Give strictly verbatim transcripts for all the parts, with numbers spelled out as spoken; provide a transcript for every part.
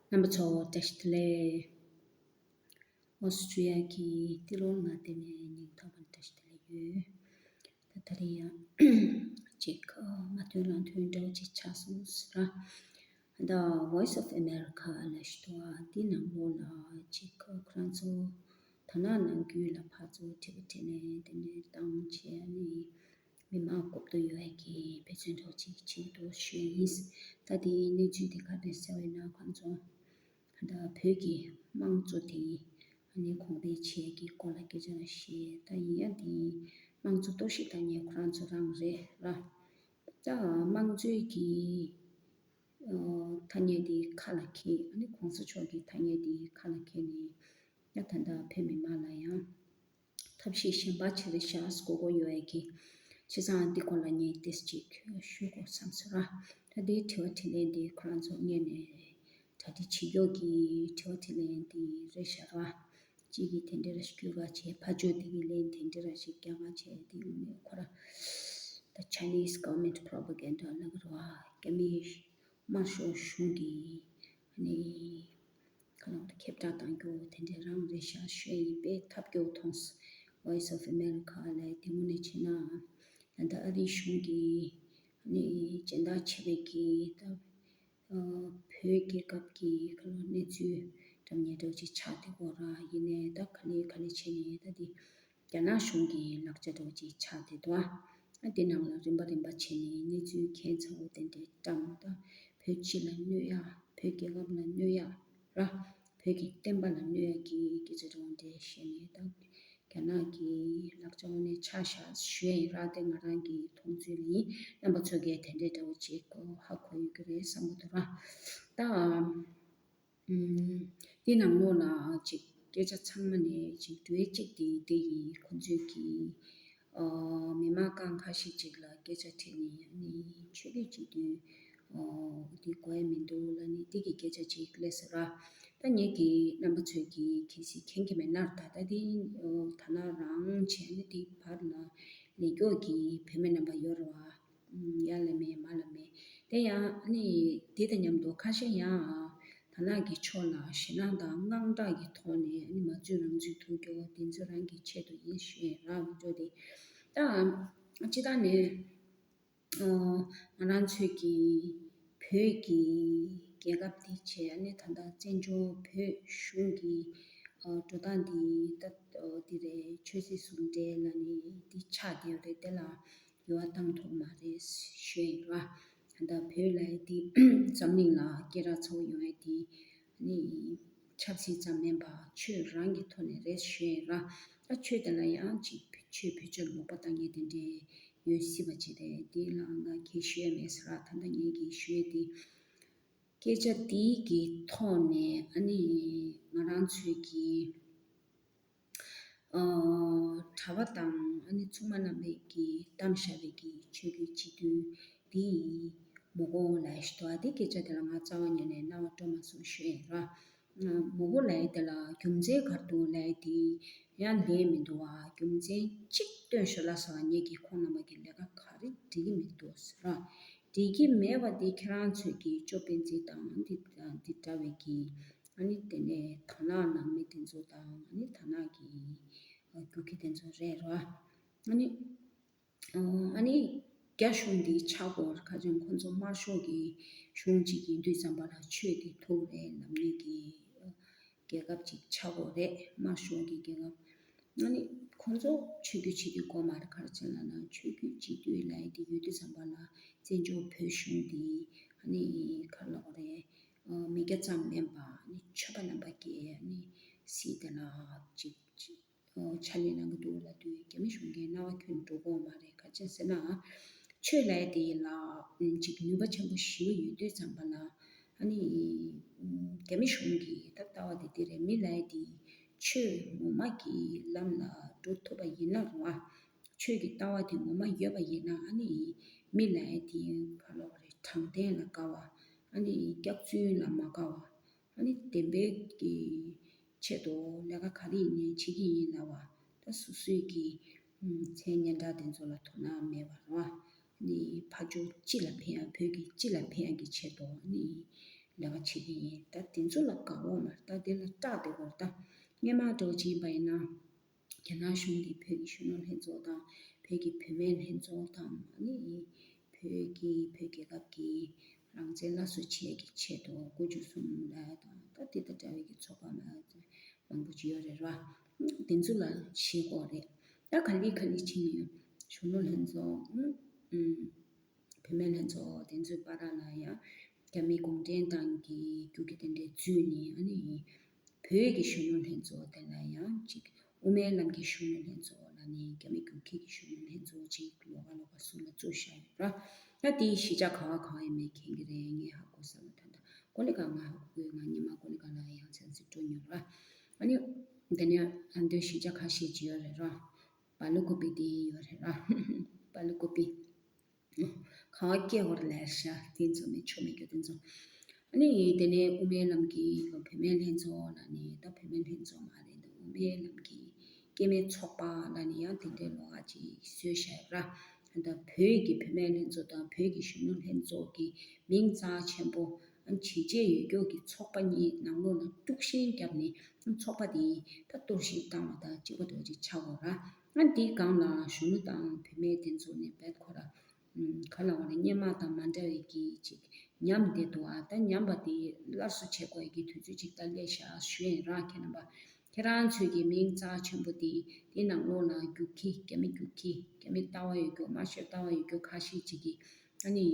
རྣམ་པ་ཚོ་བཀྲ་ཤིས་བདེ་ལེགས། ཨོ་སི་ཀྲི་ཡ་གི་ཏི་རོ་ལ་བསྡད་ནས་སྙིང་ཐག་པ་ནས་བཀྲ་ཤིས་བདེ་ལེགས་ཡོད། ད་ད་རེས་ཡང་ཅིག་མ་ཐོན་རང་ཐོན་འདྲ་བོ་ཅིག་ཆགས་སོང་ཟེར་ར། ད་Voice of America ལ་ཞུ་དོ། འདི་ནང་ལོགས་ལ་ཅིག་ཁོ་རང་ཚོ་དོ་སྣང་གནང་རྒྱུ་ལ་ཕར་ཚུར་དྲི་བ་དྲིས་ལན་དེ་ནས་བཏང་བྱས་ནས། མི་མང་རྐུབ་ཏུ་ཡོད་ཀྱི་འབད་བརྩོན་འདྲ་ཅིག་བྱེད་དུ་ཞུས་ཡིན། ད་དེའི་གནས་ཚུལ་དེ་ག་རེ་ཟེར་བས་ན། ཁོང་ཚོ་ད་བོད་ཀྱི་དམངས་གཙོ་དེ་ཨ་ནི་གོང་འཕེལ་བྱེད་ཀྱི་སྐོར་ལ་སྐད་ཆ་བཤད། ད་ཡིན་ཡང་དེ་དམངས་གཙོ་གཏོར་བཤིག་བཏང་མཁན་ཁོ་རང་ཚོ་རང་རེད་ར། ད་དམངས་གཙོའི་གི་ཐ་སྙད་དེ་ཁ་ལ་འཁྱེར། ཨ་ནི་གོང་ས་མཆོག་གི་ཐ་སྙད་དེ་ཁ་ལ་འཁྱེར་ནས། ད་ད་ལྟ་བོད་མི་མང་ལ་ཡང་ཐབས་ཤེས་གཞན་པ་ཅིག་རེ་བཞག་དགོས་དགོས་ཡོད་ཀྱི། བྱས་ཙང་འདི་སྐོར་ལ་ངས་ཏོག་ཙམ་ཅིག་ཞུ་དགོས་བསམ་སོང་ར། ད་འདིའི་དྲི་བ་དྲིས་ལན་འདི་ཁོ་རང་ཚོ་སྔོན་ནས་གྲ་སྒྲིག་བྱེད་ཀྱོག་གི་དྲི་བ་དྲིས་ལན་འདི་རེད་ཤག་ར། གཅིག་གིས་དེ་འདྲ་ར་ཞིག་བསྐྱོད་ག་བྱས། ཕར་ཕྱོགས་དེ་གིས་ལན་དེ་འདྲ་ར་ཞིག་རྒྱག་ག་བྱས། དེ་ངས་ཁོ་ར། The Chinese government propaganda ལབ་ར་བ། རྒྱ་མིའི་དམར་ཤོག་གཞུང་གི་ནི་ཁ་ལོག་ཏུ་ཁྱབ་བསྒྲགས་བཏང་རྒྱུ་དེ་འདྲའི་རང་རེད་ཤག་ཞུ་ཡ་ཡིན་པས། ཐབས་སྐྱོ་མཐོང་སོང་། Voice of America ལ་དེ་ངོས་ནས་བྱས་ན། ད་ལྟ་ཨ་རིའི་གཞུང་གིས་ནི་སྦྱིན་བདག་བྱེད་པའི་གི་ད་བོད་རྒྱལ་ཁབ་ཀྱི་ཁ་ལོ་གནས་ཚུལ་འགྲམ་ཉེ་འགྲོ་ཅིག་ཆགས་བསྡད་ཡོད་ར། ཡིན་ནའི་ད་ག་ལེ་ག་ལེ་བྱས་ནས་ད་དེ། རྒྱ་ནག་གཞུང་གི་ལག་ཆ་འདྲ་བོ་ཅིག་ཆགས་བསྡད་འདུག་ཨ། དེ་ནང་ལ་རིམ་པ་རིམ་པ་བྱས་ནས་གནས་ཚུལ་ཁྱད་མཚར་པོ་དེ་འདྲའི་བཀྲམ། ད་བོད་སྤྱི་ལ་གནོད་ཡ། བོད་རྒྱལ་ཁབ་ལ་གནོད་ཡ་ར། བོད་ཀྱི་བསྟན་པ་ལ་གནོད་ཡ་གི་སྐད་ཆ་འདྲ་བོ་འདྲ་བཤད་ནས། ད་རྒྱ་ནག་གི་ལག་ཆ་འོག་ནས་ཆགས་ཤག་ཞུ་ཡ་ཡིན་ར། དེ་ང་རང་གི་མཐོང་ཚུལ་ཡིན། རྣམ་པ་ཚོ་གིས་དེ་འདྲའི་འདྲ་བོ་ཅིག་ཧ་གོ་ཡོད་ཀྱི་རེད་བསམ་གྱི་འདུག་ར། ད། ཨུམ། འདི་ནང་ལོགས་ལ་ཅིག་སྐད་ཆ་ཚང་མ་ནས་ཅིག་འགྲོ་ཡ་གཅིག་དེ་དེ་ཡིན། ཁོང་ཚོས་ཀྱིས་ཨ་མི་མང་རྐང་ཁ་ཤས་ཅིག་ལ་སྐད་ཆ་དྲིས་ནས། ཨ་ནི་ཆོས་བརྒྱུད་སྤྱི་འཐུས་ཨ་འདི་དགོས་ཡ་མི་འདུག་ལབ་ནས་འདི་གི་སྐད་ཆ་ཅིག་སླེབས་སོང་ར། ད་ངེད་ཀྱི་རྣམ་པ་ཚོས་ཀྱིས་གལ་སྲིད་མཁྱེན་གྱི་མེད་ན། ད་ད་འདི་ཨ་ད་ན་རང་བྱས་ནས་འདི་བར་ལ་ལས་སྐྱོ་གི་བུད་མེད་རྣམ་པ་ཡོད་རེད་བ། ཡ་ལ་མེད་མ་ལ་མེད། དེ་ཡང་ཨ་ནི་དེ་དང་མཉམ་དུ་ཁ་ཤས་ཡང་དར་ནག་གི་ཕྱོགས་ལ་ཞེད་སྣང་དང་དངངས་སྐྲག་གི་ཐོག་ནས། ཨ་ནི་མ་བཙུན་རང་བཙུན་ཐུག་རྒྱུ་དེ་ཚོ་རང་གི་ཆེད་དུ་ཡིན་ཞུ་ཡ་རག་མི་འགྲོ་དེ། ད་སྤྱི་བཏང་ནས་ང་རང་ཚོའི་གི་བོད་ཀྱི་རྒྱལ་ཁབ་དེ་བྱས། ཨ་ནི་ད་ལྟ་བཙན་བྱོལ་བོད་གཞུང་གི་འགྲོ་སྟངས་འདི་ད་འདི་རེད། ཆོས་སྲིད་ཟུང་འབྲེལ་ལབ་ནས་འདི་ཆགས་བསྡད་ཡོད་རེད། དེ་ལ་འགྱུར་བ་བཏང་ཐུབ་མ་རེད་ཞུ་ཡ་ཡིན་ར། ད་བོད་ལ་ཡ་དེ་འཛམ་གླིང་ལ་སྐད་གྲགས་ཚ་བོ་ཡོང་ཡ་དེ་ནི་ཆབ་སྲིད་ཙམ་མིན་པ་ཆོས་རང་གི་ཐོག་ནས་རེད་ཞུ་ཡ་ཡིན་ར། ད་ཆོས་དེ་ལ་ཡང་ཅིག་ཆོས་བེད་སྤྱོད་ལོག་པ་བཏང་མཁན་དེ་འདྲས་ཡོད་སྲིད་པ་ཅིག་རེད། དེ་ལ་ང་གིས་ཞུ་ཡ་མེད་ཟེར་ར། ད་ལྟ་ངེད་ཀྱིས་ཞུ་ཡ་དེ། སྐད་ཆ་འདི་གི་ཐོག་ནས་ཨ་ནི་ང་རང་ཚོའི་གི་ཨ་གྲྭ་པ་དང་ཨ་ནི་ཚོང་པ་རྣམ་པས་ཀྱིས་བདམས་བཞག་པའི་གི་ཆོས་བརྒྱུད་སྤྱི་འཐུས་འདི་མི་དགོས་ལབ་ཞུ་དོ། ཨ་དེ་སྐད་ཆ་དེ་ལ་ང་རྩ་བ་ཉིད་ནས་སྣང་བ་སྤྲོ་མ་སོང་ཞུ་ཡ་ཡིན་ར། མི་དགོས་ལབ་ཡ་དེ་ལ་རྒྱུ་མཚན་ག་རེ་འདུག་ལབ་ཡ་དེ་ཡང་ལན་མི་འདུག་བ། རྒྱུ་མཚན་གཅིག་སྟོན་ཤོག་ལབ་སོང་། ངེད་ཀྱིས་ཁོང་རྣམ་པ་གི་ལས་ཀ་ག་རེ་འགྲིག་གི་མི་འདུག་ཟེར་ར། འགྲིག་གི་མེད་པ་དེ་ཁྱེད་རང་ཚོས་ཀྱི་ཅོ་པན་ཙི་དང་འདི་འདི་འདྲ་བའི་གི་ཨ་ནི་དེ་ནས་དར་ནག་ནང་མི་དེ་ཚོ་དང་། ཨ་ནི་དར་ནག་གི་རྒྱུག་ཁྱི་དེ་ཚོ་རེད་ར། ཨ་ནི་ཨ་ནི་རྒྱ་གཞུང་འདི་ཆགས་དགོས་རེད། ཁ་ཅིག་ཁོང་ཚོ་དམར་ཤོག་གི་གཞུང་ཅིག་ཡིན་དུས་ཙམ་པ་ལ་ཆོས་འདི་ཐུག་རེད་ལབ་མཁན་གྱི་རྒྱལ་ཁབ་ཅིག་ཆགས་དགོས་རེད། དམར་ཤོག་གི་རྒྱལ་ཁབ། ཨ་ནི་ཁོང་ཚོ་ཆོས་བརྒྱུད་སྤྱི་འཐུས་དགོས་མ་རེད། ག་རེ་བྱས་ལབ་ན་ཆོས་བརྒྱུད་སྤྱི་འཐུས་ལབ་ཡ་དེ་ཡོད་དུས་ཙམ་པ་ལ་བཙན་བྱོལ་བོད་གཞུང་འདི་ཨ་ནི་ག་རེ་ལབ་དགོས་རེད། མི་སྐྱ་ཙམ་མིན་པ་ཨ་ནི་ཆོས་པ་རྣམ་པ་གིས་ཨ་ནི་སྲིད་དེ་ལ་ཅིག་ཅིག་ཕྱག་ལས་གནང་གི་འདུག་ལབ་དུས་རྒྱ་མི་གཞུང་གིས་རྣ་བ་གྱོན་འགྲོ་གི་ཡོད་མ་རེད། ག་རེ་བྱས་ཟེར་ན་ཆོས་ལབ་ཡ་དེ་ལ་ཅིག་ནུས་པ་ཆེན་པོ་ཞེ་པོ་ཡོད་དུས་ཙམ་པ་ལ། ཨ་ནི་རྒྱ་མི་གཞུང་གི་ད་ལྟ་བ་དེ་དེ་རེད། མི་ལབ་ཡ་དེ་ཆོས་ངོ་མ་གི་ལམ་ལ་འགྲོ་ཐུབ་པ་ཡིན་ན་རུང་། ཨ་ཆོས་ཀྱི་ལྟ་བ་དེ་ངོ་མ་ཡོད་པ་ཡིན་ན། ཨ་ནི་མི་ལབ་ཡ་དེ་ག་ལབ་དགོས་རེད། དྲང་བདེན་ལ་དགའ་བ། ཨ་ནི་སྐྱག་རྫུན་ལ་མ་དགའ་བ། ཨ་ནི་བདེན་པའི་གི་ཆེད་དུ་ལས་ཀ་ག་རེ་ཡིན་ནའི་བྱེད་ཀྱི་ཡིན་ལབ་པ། ད་སོ་སོའི་གི་མཚན་སྙན་གྲགས་དེ་ཚོ་ལ་དོ་སྣང་མེད་པ་རེད་བ། ཨ་ནི་ཕར་ཕྱོགས་སྤྱི་ལ་ཕན་ཡ། བོད་ཀྱི་སྤྱི་ལ་ཕན་ཡ་གི་ཆེད་དུ་ཨ་ནི་ ལས་ཀ་བྱེད་ཀྱི་ཡིན། ད་དེ་ཚོ་ལ་དགའ་བོ་མ་རེད། ད་དེ་ལ་སྐྲག་བསྡད་དགོས་རེད། ད་སྔོན་མ་འདྲ་བོ་བྱས་པ་ཡིན་ན། རྒྱ་ནག་གཞུང་གིས་བོད་ཀྱི་གཞོན་ནུ་ལྷན་ཚོགས་དང་བོད་ཀྱི་བུད་མེད་ལྷན་ཚོགས་དང་ཨ་ནི་བོད་ཀྱི་བོད་རྒྱལ་ཁབ་ཀྱི་རང་བཙན་སླར་གསོ་བྱེད་ཀྱི་ཆེད་དུ་དགུ་བཅུ་གསུམ་ལ་དང་ད་དེ་དང་འདྲ་བའི་གི་ཚོགས་པ་མང་པོ་ཅིག་ཡོད་རེད་ར། དེ་ཚོ་ལ་ཞེད་དགོས་རེད། ད་ག་ལེ་ག་ལེ་བྱས་ནས་གཞོན་ནུ་ལྷན་ཚོགས་ཨུམ། བུད་མེད་ལྷན་ཚོགས་དེ་ཚོའི་བར་ལ་ཡང་རྒྱ་མི་གུང་ཁྲན་ཏང་གི་རྒྱུག་ཁྱི་དེ་འདྲས་འཛུལ་ནས་ཨ་ནི་བོད་ཀྱི་གཞོན་ནུ་ལྷན་ཚོགས་དེ་ལ་ཡང་ཅིག་དབུ་མའི་ལམ་གྱི་གཞོན་ནུ་ལྷན་ཚོགས་ལ་ནི་རྒྱ་མི་རྒྱུག་ཁྱི་གི་གཞོན་ནུ་ལྷན་ཚོགས་ཅིག་ལོགས་ཀ་ལོགས་ཀ་གསུམ་ལ་བཙུགས་བཞག་ཡོད་ར། ད་དེའི་གཞིས་ཆགས་ག་བ་ག་བ་ཡིན་མིན་མཁྱེན་གྱི་རེད། ངས་ཧ་གོ་ས་ལ་ད་ལྟ་ཀོ་ལི་གྷལ་ང་ཧ་གོ་གི་ཡོད། ང་སྔོན་མ་ཀོ་ལི་གྷལ་ལ་ཡང་ཚན་རྩལ་འགྲོ་མྱོང་ར། ཨ་ནི་དེ་ནས་ཨ་མདོའི་གཞིས་ཆགས་ཁ་ཤས་ཅིག་ཡོད་རེད་ར། སྦེལ་ཀོབ་པི་དེ་ཡོད་རེད་ར། སྦེལ་ཀོབ་པི། གང་སྐད་ཧོར་ལས་ཤ་དེ་ཚོ་མི་ཆོ་མི་རྒྱུ་དེ་ཚོ། ཨ་ནི་དེ་ནས་དབུ་མའི་ལམ་གྱི་བུད་མེད་ལྷན་ཚོགས་ལ་ནི་ད་བུད་མེད་ལྷན་ཚོགས་མ་རེད་འདུག་དབུ་མའི་ལམ་གྱི་སྐྱེ་དམན་ཚོགས་པ་ལ་ནི་ཡང་དེ་འདྲའི་ལོགས་ཀ་ཅིག་བཟོས་བཞག་ཡོད་ར། ད་བོད་ཀྱི་བུད་མེད་ལྷན་ཚོགས་དང་བོད་ཀྱི་གཞོན་ནུ་ལྷན་ཚོགས་ཀྱི་མིང་རྩ་ཆེན་པོ་ཨ་བྱས་རྗེས་ཡོད་རྒྱུ་གི་ཚོགས་པ་གཉིས་ནང་ལོགས་ལ་དཀྲུག་ཤིང་བརྒྱབ་ནས་ཚོགས་པ་དེ་ད་གཏོར་བཤིག་བཏང་བ་དང་གཅིག་པ་འདྲ་བོ་ཅིག་ཆགས་ཡོད་ར། ཨ་འདིའི་སྒང་ལ་གཞོན་ནུ་དང་བུད་མེད་དེ་ཚོ་ནས་བེད་ཁོ་ར་ཨུམ་ག་ལ་བ་ལ་སྔོན་མ་དང་མ་འདྲ་བའི་གི་ཅིག་ཉམས་བསྡད་འདུག་ཨ་ད་ཉམས་པ་དེ་སླར་གསོ་བྱེད་དགོས་ཀྱི་དུས་ཚོད་ཅིག་ད་སླེབས་ཤག་ཞུ་ཡིན་ར། ཁྱེད་རྣམ་པ་ཁྱེད་རང་ཚོའི་གི་མིང་རྩ་ཆེན་པོ་དེ་དེ་ནང་ལོགས་ལ་རྒྱུག་ཁྱི་རྒྱ་མི་རྒྱུག་ཁྱི་རྒྱ་མི་ལྟ་བ་ཡོད་རྒྱུ་མ་ཤེས་ལྟ་བ་ཡོད་རྒྱུ་ཁ་ཤས་ཅིག་གི་ཨ་ནི་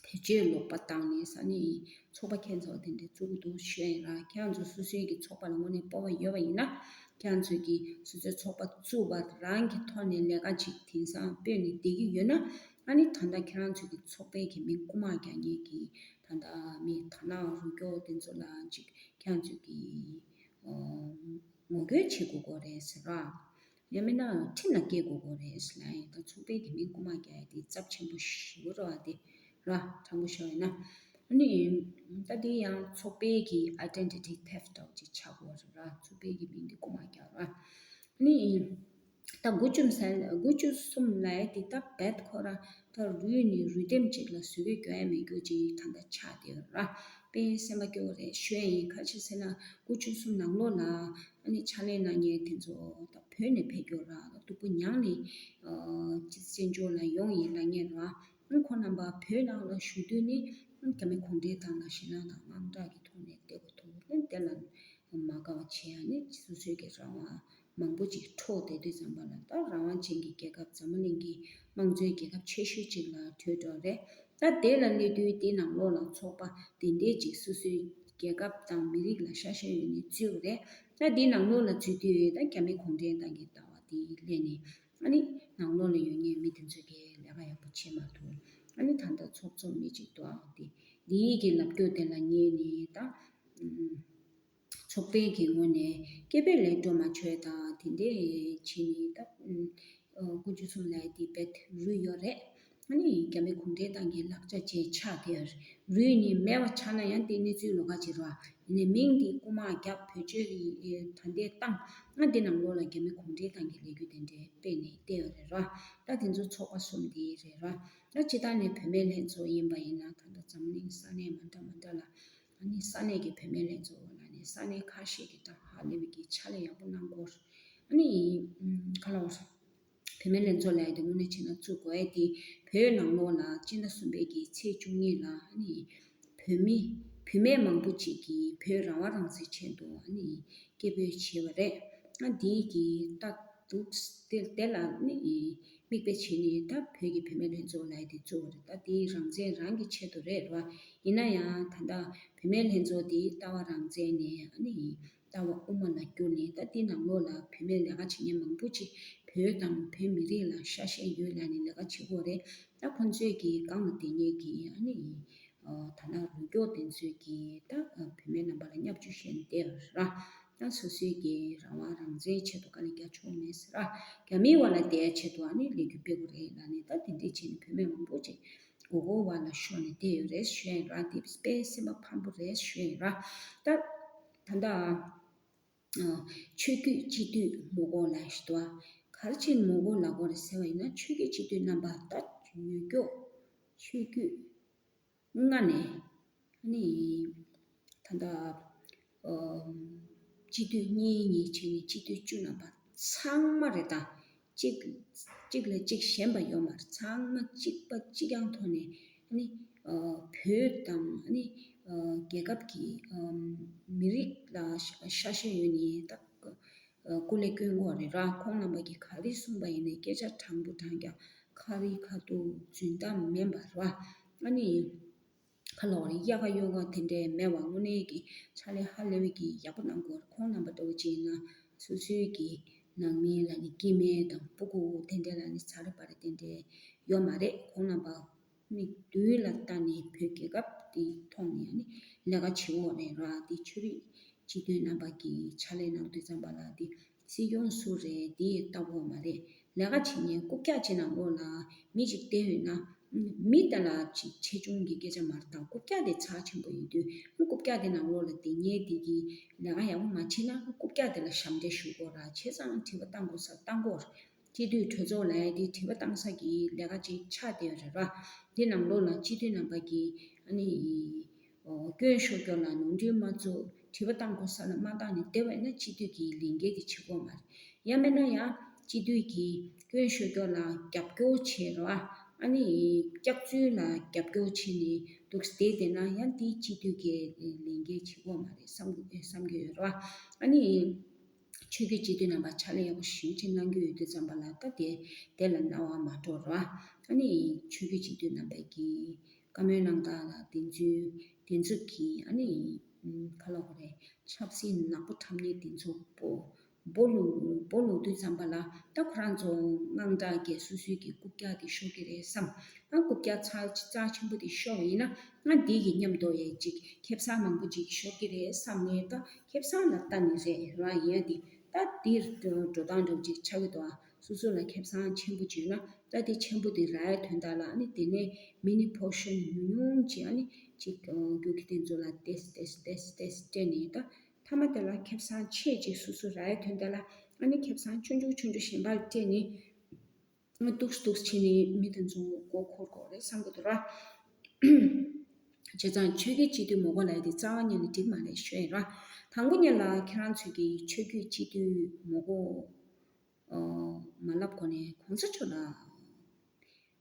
བེད་སྤྱོད་ལོག་པ་བཏང་ནས་ས་ནི་ཚོགས་པ་ཁྱེད་ཚོ་དེ་འདྲའི་བཙུགས་འདུག་ཞུ་ཡིན་ར། ཁྱེད་ཚོ་སོ་སོའི་གི་ཚོགས་པ་ལ་དངོས་གནས་སྤོབས་པ་ཡོད་པ་ཡིན་ན་ཁྱེད་ཚོའི་གི་སོ་སོའི་ཚོགས་པ་བཙུགས་པ་རང་གི་ཐོག་ནས་ལས་ཀ་ཅིག་དེང་སང་སྤེལ་ནས་བསྡད་ཀྱི་ཡོད་ན་ཨ་ནི་ད་ལྟ་ཁྱེད་རང་ཚོའི་གི་ཚོགས་པའི་གི་མིང་རྐུ་མ་རྒྱག་མཁན་གི་ད་ལྟ་མི་དར་ནག་རུ་སྐྱོར་དེ་ཚོ་ལ་ཅིག་ཁྱེད་ཚོའི་གི་ངོ་རྒོལ་བྱེད་དགོས་དགོས་རེད་ཟེར་ར། ཡང་མིན་ན་ཁྲིམས་ལ་སྐྱེལ་དགོས་དགོས་རེད་ཟེར་ལ་ཡིན། ད་ཚོགས་པའི་གི་མིང་རྐུ་མ་རྒྱག་ཡ་དེ་ཚབས་ཆེན་པོ་ཞེ་པོ་རེད་བ། དེ་ར་དྲང་པོ་བཤད་ཡིན་ན་ཨ་ནི་ད་དེ་ཡང་ཚོགས་པའི་གི་ཨའི་ཌེན་ཊི་ཊི་ཐེབ་ཊི་འདྲ་བོ་ཅིག་ཆགས་དགོས་རེད་ར། ཚོགས་པའི་གི་མིང་དེ་རྐུ་མ་རྒྱག་ར། ཨ་ནི་ད་དགུ་བཅུ་ཟེར་དགུ་བཅུ་གསུམ་ལ་དེ་ད་བེད་ཁོ་ར་ད་རུལ་ནས་རུལ་ལྡེམ་ཅིག་ལ་བཟོ་གི་དགོས་ཡ་མེད་རྒྱུ་ཅིག་ད་ལྟ་ཆགས་བསྡད་ཡོད་ར། དཔེ་སེམས་པ་སྐྱོ་བོ་རེད་ཞུ་ཡ་ཡིན། ག་ཅི་ཟེར་ན་དགུ་བཅུ་གསུམ་ནང་ལོགས་ལ་ཨ་ནི་ཕྱག་ལས་གནང་མཁན་དེ་ཚོ་ད་བོད་ནས་ཕེབས་རྒྱུ་ར་ད་སྡུག་པོ་མྱངས་ནས་ཅི་བཙན་བྱོལ་ལ་ཡོང་ཡིན་ལབ་མཁན་ར། ཨ་ཁོ་རྣམ་པ་བོད་ནང་ལ་བཞུགས་དུས་ནི་ཨ་རྒྱ་མི་གུང་ཁྲན་ཏང་ལ་ཞེད་སྣང་དང་དངངས་སྐྲག་གི་ཐོག་ནས་བསྡད་དགོས་ཐུག་ཨ་དེ་ལ་མ་དགའ་བ་བྱེད་ཡ་ནི་སོ་སོའི་གི་རང་དབང་མང་པོ་ཅིག་འཕྲོག་བསྡད་དུས་ཙམ་པ་ལ་ད་རང་དབང་ཅན་གྱི་རྒྱལ་ཁབ་འཛམ་བུ་གླིང་གི་དམངས་གཙོའི་རྒྱལ་ཁབ་ཆེ་ཤོས་ཅིག་ལ་བགྲོད་འགྲོ་རེད། ད་དེ་ལ་སླེབས་དུས་དེ་ནང་ལོགས་ལ་ཚོགས་པ་དེ་འདྲས་ཅིག་སོ་སོའི་རྒྱལ་ཁབ་དང་མི་རིགས་ལ་ཤ་ཤ་ཡོད་ནས་བཙུགས་རེད། ད་དེ་ནང་ལོགས་ལ་འཛུལ་དུས་ད་རྒྱ་མི་གུང་ཁྲན་ཏང་གི་ལྟ་བ་དེ་སླེབས་ནས་ཨ་ནི་ནང་ལོགས་ལ་ཡོད་མཁན་མི་དེ་ཚོ་གིས་ལས་ཀ་ཡག་པོ་བྱེད་མ་ཐུབ། ཨ་ནི་ད་ལྟ་ཚོགས་གཙོ་མི་གཅིག་འདུག་ཨ་དེ་འདིའི་གི་ལབ་རྒྱུ་དེ་ལ་ཉན་ནས་ད་ཚོགས་པའི་གི་ངོས་ནས་སྐད་འབོད་ལེགས་འགྲོ་མ་བྱོས་དང་དེ་འདྲས་བྱས་ནས་ད་དགུ་བཅུ་གསུམ་ལ་དེ་བེད་རུལ་ཡོད་རེད། ཨ་ནི་རྒྱ་མི་གུང་ཁྲན་ཏང་གི་ལག་ཆ་བྱས་ཆགས་དེ་རུལ་ནས་མེད་པ་ཆགས་ན་ཡང་དེ་གནས་ཚུལ་ལོགས་ཀ་ཅིག་རེད་བ། ཡིན་ནའི་མིང་འདི་རྐུ་མ་རྒྱབ་བེད་སྤྱོད་ཡི་ད་ལྟའི་བཏང་ང་འདི་ནང་ལོགས་ལ་རྒྱ་མི་གུང་ཁྲན་ཏང་གི་ལས་འགུལ་དེ་འདྲའི་སྤེལ་ནས་བསྡད་ཡོད་རེད་ར། ད་དེ་ཚོ་ཚོགས་པ་གསུམ་འདི་རེད་ར། ད་སྤྱི་བཏང་ནས་བུད་མེད་ལྷན་ཚོགས་ཡིན་པ་ཡིན་ན་ད་ལྟ་འཛམ་གླིང་ས་གནས་མ་འདྲ་མ་འདྲ་ལ་ཨ་ནི་ས་གནས་ཀྱི་བུད་མེད་ལྷན་ཚོགས་ལ་ནི་ས་གནས་ཁ་ཤས་ཀྱི་ད་ཧ་ལས་པའི་གི་ཕྱག་ལས་ཡག་པོ་གནང་གོ་ཨ་ནི་ག་ལ་བ་བུད་མེད་ལྷན་ཚོགས་ལ་ཡ་དེ་དངོས་གནས་བྱས་ན་བཙུགས་དགོས་ཡ་དེ་བོད་ནང་ལོགས་ལ་སྤྱི་ཟླ་གསུམ་པའི་གི་ཚེས་བཅུ་གཉིས་ལ་ཨ་ནི་བོད་མི་བུད་མེད་མང་པོ་ཅིག་གིས་བོད་རང་དབང་རང་བཙན་ཆེད་དུ་ཨ་ནི་སྐད་འབོད་བྱས་པ་རེད། ཨ་འདིའི་གི་ད་འདུག་དེ་དེ་ལ་ཨ་ནི་མིག་དཔེ་བྱས་ནས་ད་བོད་ཀྱི་བུད་མེད་ལྷན་ཚོགས་ལ་ཡ་དེ་བཙུགས་པ་རེད། ད་དེ་རང་བཙན་རང་གི་ཆེད་དུ་རེད་ར། ཡིན་ན་ཡང་ད་ལྟ་བུད་མེད་ལྷན་ཚོགས་དེ་ལྟ་བ་རང་བཙན་ནས་ཨ་ནི་ལྟ་བ་དབུ་མ་ལ་བསྒྱུར་ནས་ད་དེ་ནང་ལོགས་ལ་བུད་མེད་ལས་ཀ་བྱེད་མཁན་མང་པོ་ཅིག་བོད་དང་བོད་མི་རིགས་ལ་ཤ་ཞེན་ཡོད་ལབ་ནས་ལས་ཀ་བྱེད་ཀྱི་ཡོད་རེད། ད་ཁོང་ཚོས་ཀྱི་སྒང་ལ་བསྡད་མཁན་གྱི་ཨ་ནི་ད་ལྟ་རུ་སྐྱོར་དེ་ཚོས་ཀྱི་ད་བུད་མེད་རྣམ་པ་ལ་བརྙས་བཅོས་བྱས་ནས་བསྡད་ཡོད་རེད་ར། ད་སོ་སོའི་ཀྱི་རང་དབང་རང་བཙན་ཆེད་དུ་དཀའ་ལས་རྒྱག་ཆོག་མེད་ཟེར་ར། རྒྱ་མིའི་འོག་ལ་བསྡད་ཡ་ཆེད་དུ་ཨ་ནི་ལས་འགུལ་སྤེལ་དགོས་རེད་ལབ་ནས་ད་དེ་འདྲས་བྱས་ནས་བུད་མེད་མང་པོ་ཅིག་མགོ་སྐོར་བ་ལ་ཤོར་ནས་བསྡད་ཡོད་རེད་ཞུ་ཡ་ཡིན་ར། དེ་དཔེ་སེམས་པ་ཕམ་པོ་རེད་ཞུ་ཡ་ཡིན་ར། ད་ད་ལྟ་ཆོས་བརྒྱུད་སྤྱི་འཐུས་མི་དགོས་ལབ་ཞུ་དོ། ག་རེ་བྱས་ནས་མི་དགོས་ལབ་དགོས་རེད་ཟེར་བ་ཡིན་ན་ཆོས་བརྒྱུད་སྤྱི་འཐུས་རྣམ་པ་ད་ཡོད་རྒྱུ་ཆོས་བརྒྱུད་ལྔ་ནས་ ནི་ད་ལྟ་སྤྱི་འཐུས་གཉིས་གཉིས་བྱས་ནས་སྤྱི་འཐུས་བཅུ་རྣམ་པ་ཚང་མ་རེད་ད། གཅིག་གཅིག་ལ་གཅིག་ཞན་པ་ཡོད་མ་རེད། ཚང་མ་གཅིག་པ་གཅིག་རྐྱང་ཐོག་ནས་ནི་བོད་དང་ནི་རྒྱལ་ཁབ་ཀྱི་མི་རིགས་ལ་ཤ་ཤེད་ཡོད་ནས་ད། སྐུ་ལས་སྐྱོན་དགོས་རེད་ར། ཁོང་རྣམ་པ་གིས་ག་རེ་གསུངས་པ་ཡིན་ནའི་སྐད་ཆ་དྲང་པོ་དྲང་རྐྱང་ཁ་རི་ཁ་ཐུག་རྫུན་གཏམ་མིན་པ་ར། ཨ་ནི་ཁ་ལོག་རེད་ཡ་ག་ཡོ་ག་དེ་འདྲས་མེད་པ་དངོས་གནས་ཀྱི་ཕྱག་ལས་ཧ་ལས་པའི་གི་ཡག་པོ་གནང་དགོས་རེད། ཁོང་རྣམ་པ་ལྟ་བུ་ཅིག་ཡིན་ན་སོ་སོའི་གི་ནང་མི་ལ་ནི་སྐྱེ་དམན་དང་སྤུ་གུ་དེ་འདྲས་ལ་ནི་ཚ་རེ་བ་རེ་དེ་འདྲས་ཡོད་མ་རེད། ཁོང་རྣམ་པ། མིག་མདུན་ལ་ལྟ་ནས་བོད་རྒྱལ་ཁབ་དེ་མཐོང་ནས་ནི་ལས་ཀ་བྱེད་འོག་རེད་ར། དེ་ཆོས་རིག་སྤྱི་འཐུས་རྣམ་པ་གིས་ཕྱག་ལས་གནང་དུས་ཙམ་པ་ལ་དེ་སྲིད་སྐྱོང་སུ་རེད་དེ་ལྟ་བོ་མ་རེད། ལས་ཀ་བྱེད་མཁན་རྐུབ་བཀྱག་ཅིག་ནང་ལོགས་ལ་མི་ཞིག་བསྡད་ཡོད་ན་མི་དེ་ལ་ཅིག་ཆེ་ཆུང་གི་སྐད་ཆ་མ་རེད་ད། རྐུབ་བཀྱག་དེ་ཚགས་ཆེན་པོ་ཡིན་དུས་རྐུབ་བཀྱག་དེ་ནང་ལོགས་ལ་བསྡད་མཁན་དེ་གིས་ལས་ཀ་ཡག་པོ་མ་བྱེད་ན་རྐུབ་བཀྱག་དེ་ལ་ཞབས་འདྲེན་ཞུ་དགོས་ར། བྱས་ཙང་དྲི་བ་བཏང་དགོས་ས་བཏང་དགོས་ར། སྤྱི་འཐུས་གྲོས་ཚོགས་ལ་ཡ་དེ་དྲི་བ་བཏང་ས་གི་ལས་ཀ་ཅིག་ཆགས་བསྡད་ཡོད་རེད་ར། དེ་ནང་ལོགས་ལ་སྤྱི་འཐུས་རྣམ་པ་གིས་ཨ་ནི་སྐྱོན་ཤོར་སྐྱོར་ལ་ནོར་འཁྲུལ་མ་བཙུགས་དྲི་བ་བཏང་དགོས་ས་ལ་མ་བཏང་ནས་བསྡད་པ་ཡིན་ན་སྤྱི་འཐུས་ཀྱི་ལས་འགན་དེ་བྱེད་དགོས་མ་རེད། ཡང་མིན་ན་ཡང་སྤྱི་འཐུས་ཀྱིས་སྐྱོན་ཤོར་སྐྱོར་ལ་རྒྱབ་སྐྱོར་བྱེད་རོགས་ཨ་ནི་སྐྱག་རྫུན་ལ་རྒྱབ་སྐྱོར་བྱེད་ནས་འདུག་བསྡད་བསྡད་ན་ཡང་དེ་སྤྱི་འཐུས་ཀྱི་ལས་འགན་བྱེད་དགོས་མ་རེད་བསམ་བསམ་གྱི་ཡོད་རོགས་ཨ་ནི། ཆོས་བརྒྱུད་སྤྱི་འཐུས་རྣམ་པ་ཕྱག་ལས་ཡག་པོ་ཞེ་པོ་ཅིག་གནང་རྒྱུ་ཡོད་དུས་ཙམ་པ་ལ་ད་དེ་དེ་ལ་སྣང་བ་མ་འགྲོ་ར། ཨ་ནི་ཆོས་བརྒྱུད་སྤྱི་འཐུས་རྣམ་པས་ཀྱིས་བཀའ་མོལ་གནང་སྟངས་ལ་དེ་ཚོའི་དེ་ཚོ་གིས་ཨ་ནི་ག་ལ་གོ་རེད། ཆབ་སྲིད་ནག་པོ་འཁྲབ་མཁན་དེ་ཚོ་པོ་སྦོ་ལུག་སྦོ་ལུག་དུས་ཙམ་པ་ལ་ད་ཁོ་རང་ཚོ་དངངས་སྐྲག་གིས་སོ་སོའི་གི་རྐུབ་བཀྱག་དེ་ཤོར་གི་རེད་བསམ། ཨ་རྐུབ་བཀྱག་ཚ་རྩ་ཆེན་པོ་དེ་ཤོར་བ་ཡིན་ན་ང་འདི་གི་མཉམ་དུ་ཡ་ཅིག་ཁེ་བཟང་མང་པོ་ཅིག་ཤོར་གི་རེད་བསམ་ནས་ད། ཁེ་བཟང་ལ་ལྟ་ནི་རེད་ར། ཡིན་ཡང་དེ་ད་དེ་འགྲོ་སྟངས་འདྲ་བོ་ཅིག་ཆགས་ཀྱི་འདུག་ཨ། སོ་སོ་ལ་ཁེ་བཟང་ཆེན་པོ་བྱུང་ན་ད་དེ་ཆེན་པོ་དེ་རག་ཡའི་དོན་དག་ལ་ཨ་ནི་དེ་ནས་མི་ནི་པོར་ཤན་ཉུང་ཉུང་ཅིག་ཨ་ནི་ཅིག་རྒྱུག་ཁྱི་དེ་ཚོ་ལ་ཏེས་ཏེས་ཏེས་ཏེས་སྤྲད་ནས་ད་མཐའ་མ་དེ་ལ་ཁེ་བཟང་ཆེ་ཅིག་སོ་སོ་རག་ཡའི་དོན་དག་ལ་ཨ་ནི་ཁེ་བཟང་ཆུང་ཆུང་ཆུང་ཆུང་གཞན་པར་སྤྲད་ནས། ང་ཏོག་ཙམ་ཏོག་ཙམ་བྱས་ནས་མི་དེ་ཚོ་མགོ་འཁོར་དགོས་རེད་བསམ་གྱི་འདུག་ར། བྱས་ཙང་ཆོས་བརྒྱུད་སྤྱི་འཐུས་མ་དགོས་ལབ་ཡ་དེ་རྩ་བ་ཉིད་ནས་འགྲིག་མ་རེད་ཞུ་ཡིན་ར། དང་པོ་ཉིད་ལ་ཁྱེད་རང་ཚོས་ཀྱི་ཆོས་བརྒྱུད་སྤྱི་འཐུས་མ་དགོས་མ་ལབ་གོང་ནས་གོང་ས་མཆོག་ལ་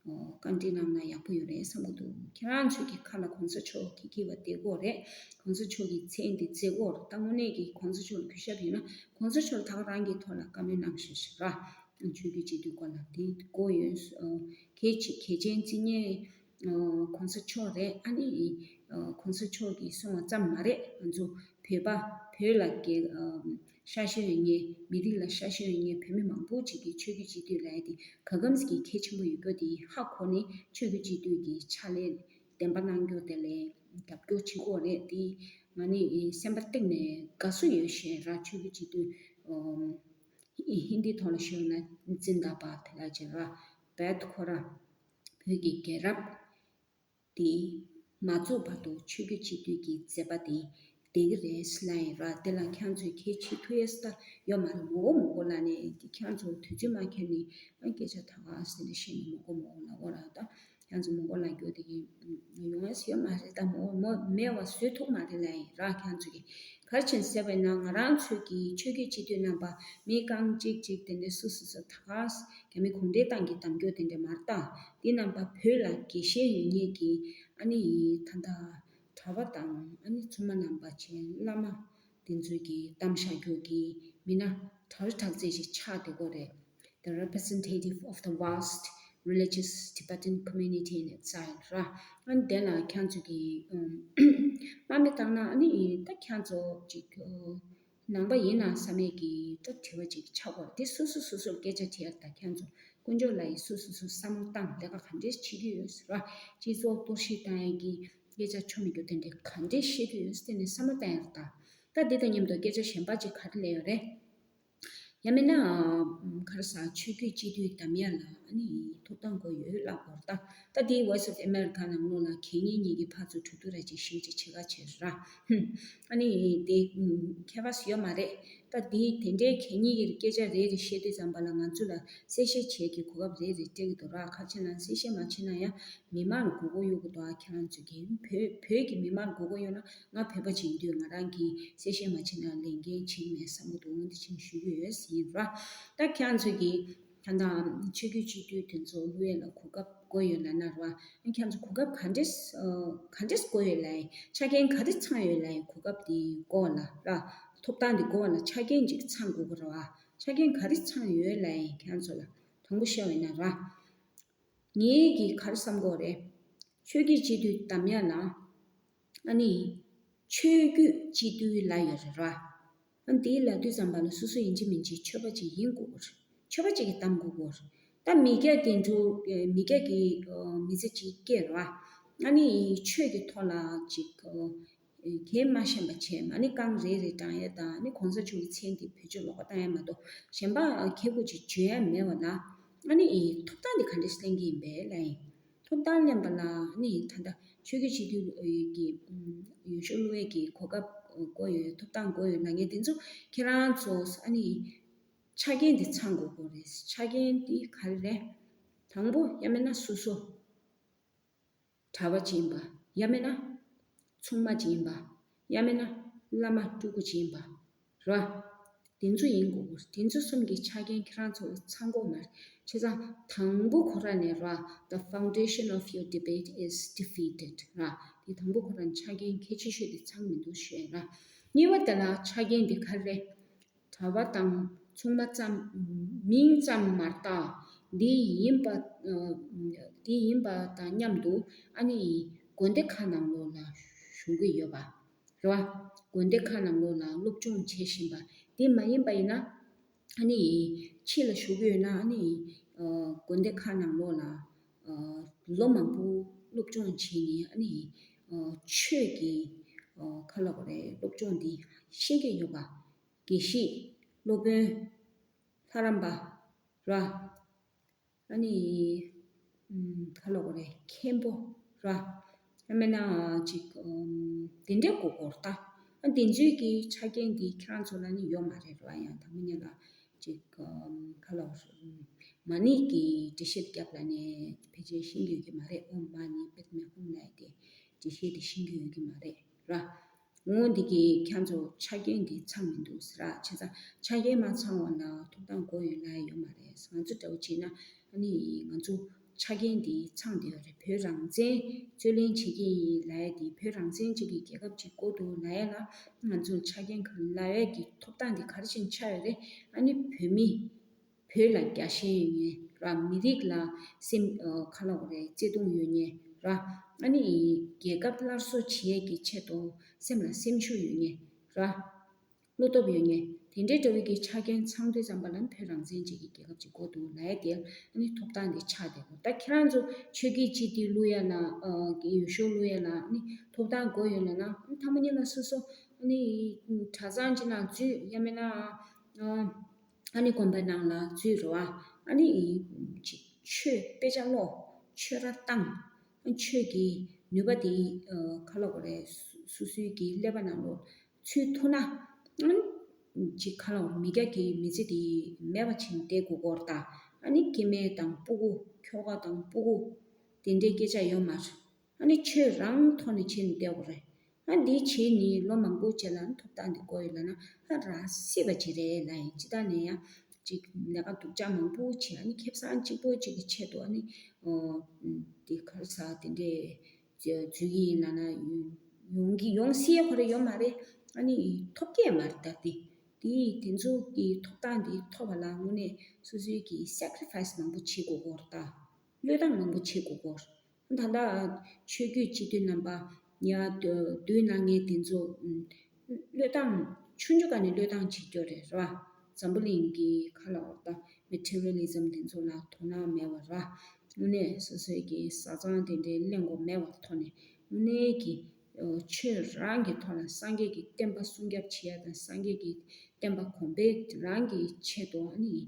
བཀའ་འདྲི་གནང་ན་ཡག་པོ་ཡོད་རེད་བསམ་གྱི་འདུག་ཁྱེད་རང་ཚོས་ཀྱི་ཁ་ལ་གོང་ས་མཆོག་གི་སྐྱེ་བ་དེ་དགོས་རེད། གོང་ས་མཆོག་གི་མཚན་དེ་བརྩི་དགོས་རེད། ད་དངོས་གནས་ཀྱི་གོང་ས་མཆོག་ལ་གུས་ཞབས་ཡོད་ན་གོང་ས་མཆོག་ལ་ད་ག་རང་གི་ཐོག་ལ་བཀའ་མོལ་གནང་ཤོག་ཞེས་ར། ཆོས་བརྒྱུད་སྤྱི་འཐུས་སྐོར་ལ་དེ་དགོས་ཡོད། གལ་ཆེ་གལ་ཆེན་བརྩི་མཁན་གོང་ས་མཆོག་རེད། ཨ་ནི་གོང་ས་མཆོག་གིས་གསུངས་པ་ཙམ་མ་རེད། ང་ཚོ་བོད་པ་བོད་ལ་རྒྱལ་ཤ་ཤེད་ཡོད་མཁན་མི་རིགས་ལ་ཤ་ཤེད་ཡོད་མཁན་བོད་མི་མང་པོ་ཅིག་གིས་ཆོས་བརྒྱུད་སྤྱི་འཐུས་ལབ་ཡ་དེ་ག་གམ་གྱི་གལ་ཆེན་པོ་ཡོད་རྒྱུ་དེ་ཧ་གོ་ནས་ཆོས་བརྒྱུད་སྤྱི་འཐུས་ཀྱི་ཕྱག་ལས་བདེན་པ་གནང་རྒྱུ་དེ་ལས་རྒྱབ་སྐྱོར་བྱེད་དགོས་རེད། དེ་ང་ནི་སེམས་པ་གཏིང་ནས་དགའ་བསུ་ཡོད་ཞེས་ར། ཆོས་བརྒྱུད་སྤྱི་འཐུས་ཧིན་དིའི་ཐོག་ལ་ཞུས་ན་ཛིན་དཱ་བཱད་ལབ་ཅེས་ར། བད་ཁོ་ར་བོད་ཀྱི་རྒྱལ་རབས་དེ་མ་རྫོགས་བར་དུ་ཆོས་བརྒྱུད་སྤྱི་འཐུས་ཀྱི་མཛད་པ་དེ་བསྡད་ཀྱི་རེད་ལབ་ཡིན་ར། དེ་ལ་ཁྱེད་ཚོས་གལ་ཆེ་ཐུབ་ཡས་ད་ཡོད་མ་རེད། མོ་གོ་མོ་གོ་ལབ་ནས་ཁྱེད་ཚོ་དུས་ཚོད་མ་ཁྱེར་ནས་སྐད་ཆ་ད་ག་ཟེར་ནས་བཤད་ནས་མོ་གོ་མོ་གོ་ལབ་གོ་ར། ད་ཁྱེད་ཚོ་མོ་གོ་ལབ་རྒྱུ་དེ་གི་ཡོང་ཡས་ཡོད་མ་རེད། ད་མོ་མོ་མེད་པ་བཟོས་ཐུབ་མ་རེད་ལབ་ཡིན་ར། ཁྱེད་ཚོ་གི་ག་རེ་བྱས་ཟེར་བས་ན་ང་རང་ཚོས་ཀྱི་ཆོས་བརྒྱུད་སྤྱི་འཐུས་རྣམ་པ་མི་རྐང་གཅིག་གཅིག་དེ་འདྲ་སུ་སུ་སུ་ད་ག་རྒྱ་མི་གུང་ཁྲན་ཏང་གི་གདམ་སྐྱོར་དེ་འདྲ་མ་རེད། ད་འདི་རྣམ་པ་བོད་ལ་དགེ་བཤེས་ཡོད་མཁན་གྱི་ཨ་ནི་ད་ལྟ་གྲྭ་པ་དང་ཨ་ནི་ཚོ་མ་རྣམ་པ་བྱས་བླ་མ་དེ་ཚོས་ཀྱི་གཏམ་བཤད་རྒྱུ་གི་མི་སྣ་དྲག་དྲག་རྩལ་ཞིག་ཆགས་བསྡད་ཀྱི་ཡོད་རེད། The representative of the vast religious Tibetan community in exile ར། ཨ་ནི་དེ་ལ་ཁྱེད་ཚོས་ཀྱི་ཨམ་དམའ་འབེབས་བཏང་ན་ཨ་ནི་ད་ཁྱེད་ཚོ་ཅིག་ཨ་ནང་པ་ཡིན་ན་བསམ་ཡས་ཀྱི་ད་དྲི་བ་ཅིག་ཆགས་པ་རེད། དེ་སོ་སོ་སོ་སོར་སྐད་ཆ་དྲི་ཡ་ད་ཁྱེད་ཚོ་དཀོན་མཆོག་ལ་ཡི་སོ་སོ་སོ་བསམ་བློ་བཏང་ལས་ཀ་ག་འདྲས་བྱེད་ཀྱི་ཡོད་ཟེར་བ། སྤྱི་ཚོགས་གཏོར་བཤིག་བཏང་ཡས་ཀྱི་སྐད་ཆ་ཆོ་མི་རྒྱུ་དེ་འདྲས་ག་འདྲས་བཤད་ཀྱི་ཡོད་ཟེར་ནས་བསམ་བློ་བཏང་ཡ་རེད། ད་དེ་དང་མཉམ་དུ་སྐད་ཆ་གཞན་པ་ཅིག་ག་རེ་སླེབས་ཡོད་རེད། ཡང་མིན་ན་ག་རེ་ཟ་ཆོས་བརྒྱུད་སྤྱི་འཐུས་འདེམས་ཡ་ལ་ ནི་ཐོབ་ཐང་དགོས་ཡོད་ལབ་དགོས་རེད་ད། ད་དེའི་Voice of America ནང་ལོགས་ལ་གད་སྙིགས་གཉིས་ཀྱི་ཕར་ཚུར་གྲོས་བསྡུར་ར་ཅིག་ཞེ་ཅིག་བྱེད་ག་བྱེད་ར། ཨ་ནི་དེ་ཁྱད་པར་ཡོད་མ་རེད། ད་དེ་དེ་འདྲའི་གད་སྙིགས་ཀྱི་སྐད་ཆ་རེ་རེ་བཤད་དུས་ཙམ་པ་ལ་ང་ཚོ་ལ་གསལ་བཤད་བྱེད་ཀྱི་གོ་སྐབས་རེ་རེ་སྤྲད་ཀྱི་འདུག་ར། ཁ་ཆེ་ན་གསལ་བཤད་མ་བྱེད་ན་ཡང་མི་མང་ལ་མགོ་སྐོར་གཡོག་གི་འདུག་ཨ་ཁྱེད་རང་ཚོ་གིས་བོད་བོད་ཀྱི་མི་མང་ལ་མགོ་སྐོར་གཡོག་ན། ང་བོད་པ་ཅིག་ཡིན་དུས་ང་རང་གིས་གསལ་བཤད་མ་བྱས་ན་ལས་འགན་བྱེད་ཀྱི་མེད་བསམ་གྱི་འདུག་འདི་ཅིག་ཞུ་གི་ཡོད་ཟེར་ར། ད་ཁྱེད་རང་ཚོ་གིས་ད་ལྟ་ཆོས་བརྒྱུད་སྤྱི་འཐུས་དེ་ཚོ་བླུག་ཡས་ལ་གོ་སྐབས་དགོས་ཡོད་ལབ་ན་ར། ཁྱེད་རང་ཚོ་གོ་སྐབས་ག་འདྲས་ག་འདྲས་དགོས་ཡོད་ལབ་ཡིན། ཆ་རྐྱེན་ག་རེ་ཚང་ཡོད་ལབ་ཡིན། གོ་སྐབས་དེ་དགོས་ལ་ར། ཐོབ་ཐང་དེ་དགོས་ལ་ཆ་རྐྱེན་ཅིག་ཚང་དགོས་ཀྱི་རེད་བ། ཆ་རྐྱེན་ག་རེ་ཚང་ཡོད་ལབ་ཡིན། ཁྱེད་རང་ཚོ་ལ་དྲང་པོ་བཤད་པ་ཡིན་ན་ར། ངེད་ཀྱིས་ག་རེ་བསམ་གྱི་ཡོད་རེད། ཆོས་བརྒྱུད་སྤྱི་འཐུས་བདམས་ཡ་ལ། ཨ་ནི། ཆོས་བརྒྱུད་སྤྱི་འཐུས་ལབ་ཡོད་རེད་ར། ཨ་ནི་དེ་ལབ་དུས་ཙམ་པ་ལ་སོ་སོ་ཡིན་གཅིག་མིན་གཅིག་ཆོས་པ་ཅིག་ཡིན་དགོས་ཀྱི་རེད། ཆོས་པ་ཅིག་གིས་བདམས་དགོས་ཀྱི་རེད། ད་མི་སྐྱ་དེ་འདྲ་མི་སྐྱ་གི་མི་ཚེ་ཅིག་སྐྱེལ་ར། ཨ་ནི་ཆོས་ཀྱི་ཐོག་ལ་ཅིག་གལ་མ་ཤེས་པ་བྱས། ཨ་ནི་རྐང་རེ་རེ་བགྲང་ཡ་དང་། ཨ་ནི་གོང་ས་མཆོག་གི་མཚན་དེ་བེད་སྤྱོད་ལོག་པ་བཏང་ཡ་མ་གཏོགས་གཞན་པ་ཁྱད་པར་ཅིག་བརྗོད་ཡ་མེད་པ་ལ། ཨ་ནི་ཐོབ་ཐང་དེ་ག་འདྲས་ལེན་གྱི་ཡིན་པས་ལབ་ཡིན། ཐོབ་ཐང་ལེན་པ་ལ་ཨ་ནི་ད་ལྟ་ཆོས་བརྒྱུད་སྤྱི་འཐུས་ཀྱི་འོས་ཤོག་བླུག་ཡས་ཀྱི་གོ་སྐབས་དགོས་ཡོད། ཐོབ་ཐང་དགོས་ཡོད་ལབ་མཁན་དེ་ཚོ་ཁྱེད་རང་ཚོ་ཨ་ནི་ཆ་རྐྱེན་དེ་ཚང་དགོས་ཀྱི་རེད། ཆ་རྐྱེན་དེ་ག་རེ་རེད། དང་པོ་ཡང་མིན་ན་སོ་སོ་གྲྭ་པ་ཅིག་ཡིན་པ། ཡང་མིན་ན་ཆུང་མ་ཅིག་ཡིན་པ། ཡང་མིན་ན་བླ་མ་སྤྲུལ་སྐུ་ཅིག་ཡིན་པ་ར། དེ་ཚོ་ཡིན་དགོས། དེ་ཚོ་གསུམ་གྱི་ཆ་རྐྱེན་ཁྱེད་རང་ཚོ་ལ་ཚང་དགོས་མ་རེད། བྱས་ཙང་དང་པོ་ཁོ་ར་ནས་ར། The foundation of your debate is defeated ར། དེ་དང་པོ་ཁོ་ར་ནས་ཆ་རྐྱེན་གལ་ཆེ་ཤོས་དེ་ཚང་མི་འདུག་ཞུ་ཡ་ར། གཉིས་པ་དེ་ལ་ཆ་རྐྱེན་དེ་ག་རེ་རེད། གྲྭ་པ་དང་ཆུང་མ་ཙམ་མིང་ཙམ་མ་རེད་ད། འདི་ཡིན་པ། འདི་ཡིན་པ་དང་མཉམ་དུ་ཨ་ནི་དགོན་སྡེ་ཁག་ནང་ལོགས་ལ་བཞུགས་ཀྱི་ཡོད་པ་རེད་བ། དགོན་སྡེ་ཁག་ནང་ལོགས་ལ་སློབ་སྦྱོང་བྱེད་བཞིན་པ། འདི་མ་ཡིན་པ་ཡིན་ན་ཨ་ནི་ཕྱི་ལ་བཞུགས་ཀྱི་ཡོད་ན་ཨ་ནི་དགོན་སྡེ་ཁག་ནང་ལོགས་ལ་ལོ་མང་པོ་སློབ་སྦྱོང་བྱས་ནས་ཨ་ནི་ཆོས་ཀྱི་ག་ལབ་དགོས་རེད། སློབ་སྦྱོང་འདི་ཤེས་ཀྱི་ཡོད་པ། དགེ་བཤེས། སློབ་དཔོན། ལྷ་རམས་པ། ར། ཨ་ནི། ཨམ། ག་ལབ་དགོས་རེད། མཁན་པོ། ར། ཨ་མེད་ན་ཅིག་ཨམ། དེ་འདྲའི་དགོས་དགོས་རེད་ད། ཨ་དེ་ཚོའི་གི་ཆ་རྐྱེན་འདི་ཁྱེད་རང་ཚོ་ལ་ནི་ཡོད་མ་རེད་ར། ཡང་དང་པོ་ཉིད་ལ་ཅིག་ཨམ། ག་ལབ་དགོས་རེད། མ་ཎི་གི་འགྲེལ་བཤད་རྒྱབ་ལ་ནས་ཕལ་ཆེར་ཤེས་ཀྱི་ཡོད་ཀྱི་མ་རེད། ཨོཾ་མ་ཎི་པདྨེ་ཧཱུྃ་ལབ་ཡ་དེ་འགྲེལ་བཤད་དེ་ཤེས་ཀྱི་ཡོད་ཀྱི་མ་རེད་ར། འོ་འདི་གི་ཁྱེད་ཚོ་ཆ་རྐྱེན་འདི་ཚང་མི་འདུག་ཟེར་ར། བྱས་ཙང་ཆ་རྐྱེན་མ་ཚང་བ་ན་ཐོབ་ཐང་དགོས་ཡོད་ལབ་ཡ་ཡོད་མ་རེད། ང་ཚོ་འདྲ་བོ་བྱས་ན་ཨ་ནི་ང་ཚོ་ཆ་རྐྱེན་འདི་ཚང་བསྡད་ཡོད་རེད། བོད་རང་བཙན་རྩོད་ལེན་བྱེད་ཀྱི་ཡིན་ལབ་ཡ་འདི། བོད་རང་བཙན་ཅིག་གི་རྒྱལ་ཁབ་ཅིག་དགོས་འདུག་ལབ་ཡ་ལ་ང་ཚོ་ཆ་རྐྱེན་ག་རེ་ལབ་ཡ་གི་ཐོབ་ཐང་འདི་ག་རེ་བྱས་ནས་ཆགས་ཡོད་རེད། ཨ་ནི་བོད་མི། བོད་ལ་རྒྱལ་ཞེན་ཡོད་མཁན་ར། མི་རིགས་ལ་སེམས་ཨ། ག་ལབ་དགོས་རེད། བརྩེ་དུང་ཡོད་མཁན་ར། ཨ་ནི་རྒྱལ་ཁབ་སླར་གསོ་བྱེད་ཀྱི་ཆེད་དུ་སེམས་ལ་སེམས་ཤུགས་ཡོད་མཁན་ར། བློ་སྟོབས་ཡོད་མཁན་དེ་འདྲའི་འདྲ་བོའི་གི་ཆ་རྐྱེན་ཚང་དུས་ཙམ་པ་ལ་བོད་རང་བཙན་ཅན་གྱི་རྒྱལ་ཁབ་ཅིག་དགོས་འདུག་ལབ་ཡ་དེ་ཨ་ནི་ཐོབ་ཐང་དེ་ཆགས་བསྡད་ཡོད། ད་ཁྱེད་རང་ཚོ་ཆོས་བརྒྱུད་སྤྱི་འཐུས་བླུག་ཡ་ལ་ཨ། འོས་ཤོག་བླུག་ཡ་ལ་ཨ་ནི་ཐོབ་ཐང་དགོས་ཡོད་ལབ་ན་ཨ་ནི་ཐ་མ་ཉིད་ལ་སོ་སོ་ཨ་ནི་གྲྭ་ཚང་ཅིག་ནང་འཛུལ། ཡང་མིན་ན་ཨ། ཨ་ནི་དགོན་པའི་ནང་ལ་འཛུལ་རོ་ཨ། ཨ་ནི་ཅིག་ཆོས་དཔེ་ཆ་ཀློག་ཆོས་ར་བཏང་། ཆོས་ཀྱི་ནུས་པ་དེ་ག་ལབ་དགོས་རེད། སོ་སོའི་གི་ཀླད་པ་ནང་ལོགས་ཚུད་ཐུབ་ན། ཨ་ནི་ཅིག་ག་ལབ་དགོས་རེད། མི་སྐྱ་གི་མི་ཚེ་དེ་མེད་པ་བྱས་ནས་བསྡད་དགོས་ཀྱི་ཡོད་རེད་ད། ཨ་ནི་སྐྱེ་དམན་དང་སྤུ་གུ། ཁྱོ་ག་དང་སྤུ་གུ། དེ་འདྲའི་སྐད་ཆ་ཡོད་མ་རེད། ཨ་ནི་ཆོས་རང་ཐོག་ནས་བྱས་ནས་བསྡད་དགོས་རེད། ཨ་འདི་བྱས་ནས་ལོ་མང་པོ་རྗེས་ལ་ཐོབ་ཐང་འདི་དགོས་ཡོད་ལབ་ན་ཨ་རང་སྲིད་པ་ཅིག་རེད་ལབ་ཡིན། ཅི་ལྟར་ནས་ཡང་ཅིག་ལས་ཀ་སྡུག་ཅག་མང་པོ་བྱས། ཨ་ནི་ཁེ་བཟང་གཅིག་པོ་གཅིག་གི་ཆེད་དུ་ཨ་ནི་འདི་ག་རེ་ཟེར། དེ་འདྲས་འཛུལ་གྱི་ཡིན་ལབ་ན་ཡོང་གི་ཡོང་སྲིད་ཁོ་རེ་ཡོད་མ་རེད། ཨ་ནི་ཐོབ་ཀྱི་མ་རེད། ད་དེ་དེ་དེ་ཚོ་གི་ཐོབ་ཐང་འདི་ཐོབ་པ་ལ་དངོས་གནས་སོ་སོའི་གི་སེ་ཀ་རི་ཕའི་སི་མང་པོ་བྱེད་དགོས་ཀྱི་ཡོད་རེད་ད། བློས་བཏང་མང་པོ་བྱེད་དགོས་ཀྱི་ཡོད་རེད། ད་ལྟ་ཆོས་བརྒྱུད་སྤྱི་འཐུས་རྣམ་པ་ཡ་འདུ་འདུ་གནང་མཁན་དེ་ཚོ་བློས་བཏང་ཆུང་ཆུང་སྒང་ནས་བློས་བཏང་བྱེད་རྒྱུ་རེད་ར། འཛམ་བུ་གླིང་གི་ག་ལབ་དགོས་རེད། ད་མེ་ཊི་རི་ཡལ་ལི་ཛམ་དེ་ཚོ་ལ་དོ་སྣང་མེད་པ་ར། དངོས་གནས་སོ་སོའི་གི་བཟའ་ཚང་དེ་འདྲའི་གླེང་དགོས་མེད་པ་ཐོག་ནས་དངོས་གནས་ཀྱི་ཆོས་རང་གི་ཐོག་ལ་སངས་རྒྱས་ཀྱི་བསྟན་པ་སྲུང་སྐྱོབ་བྱེད་ཡ་དང་། སངས་རྒྱས་ཀྱི་བསྟན་པ་གོང་འཕེལ་རང་གི་ཆེད་དུ་ཨ་ནི་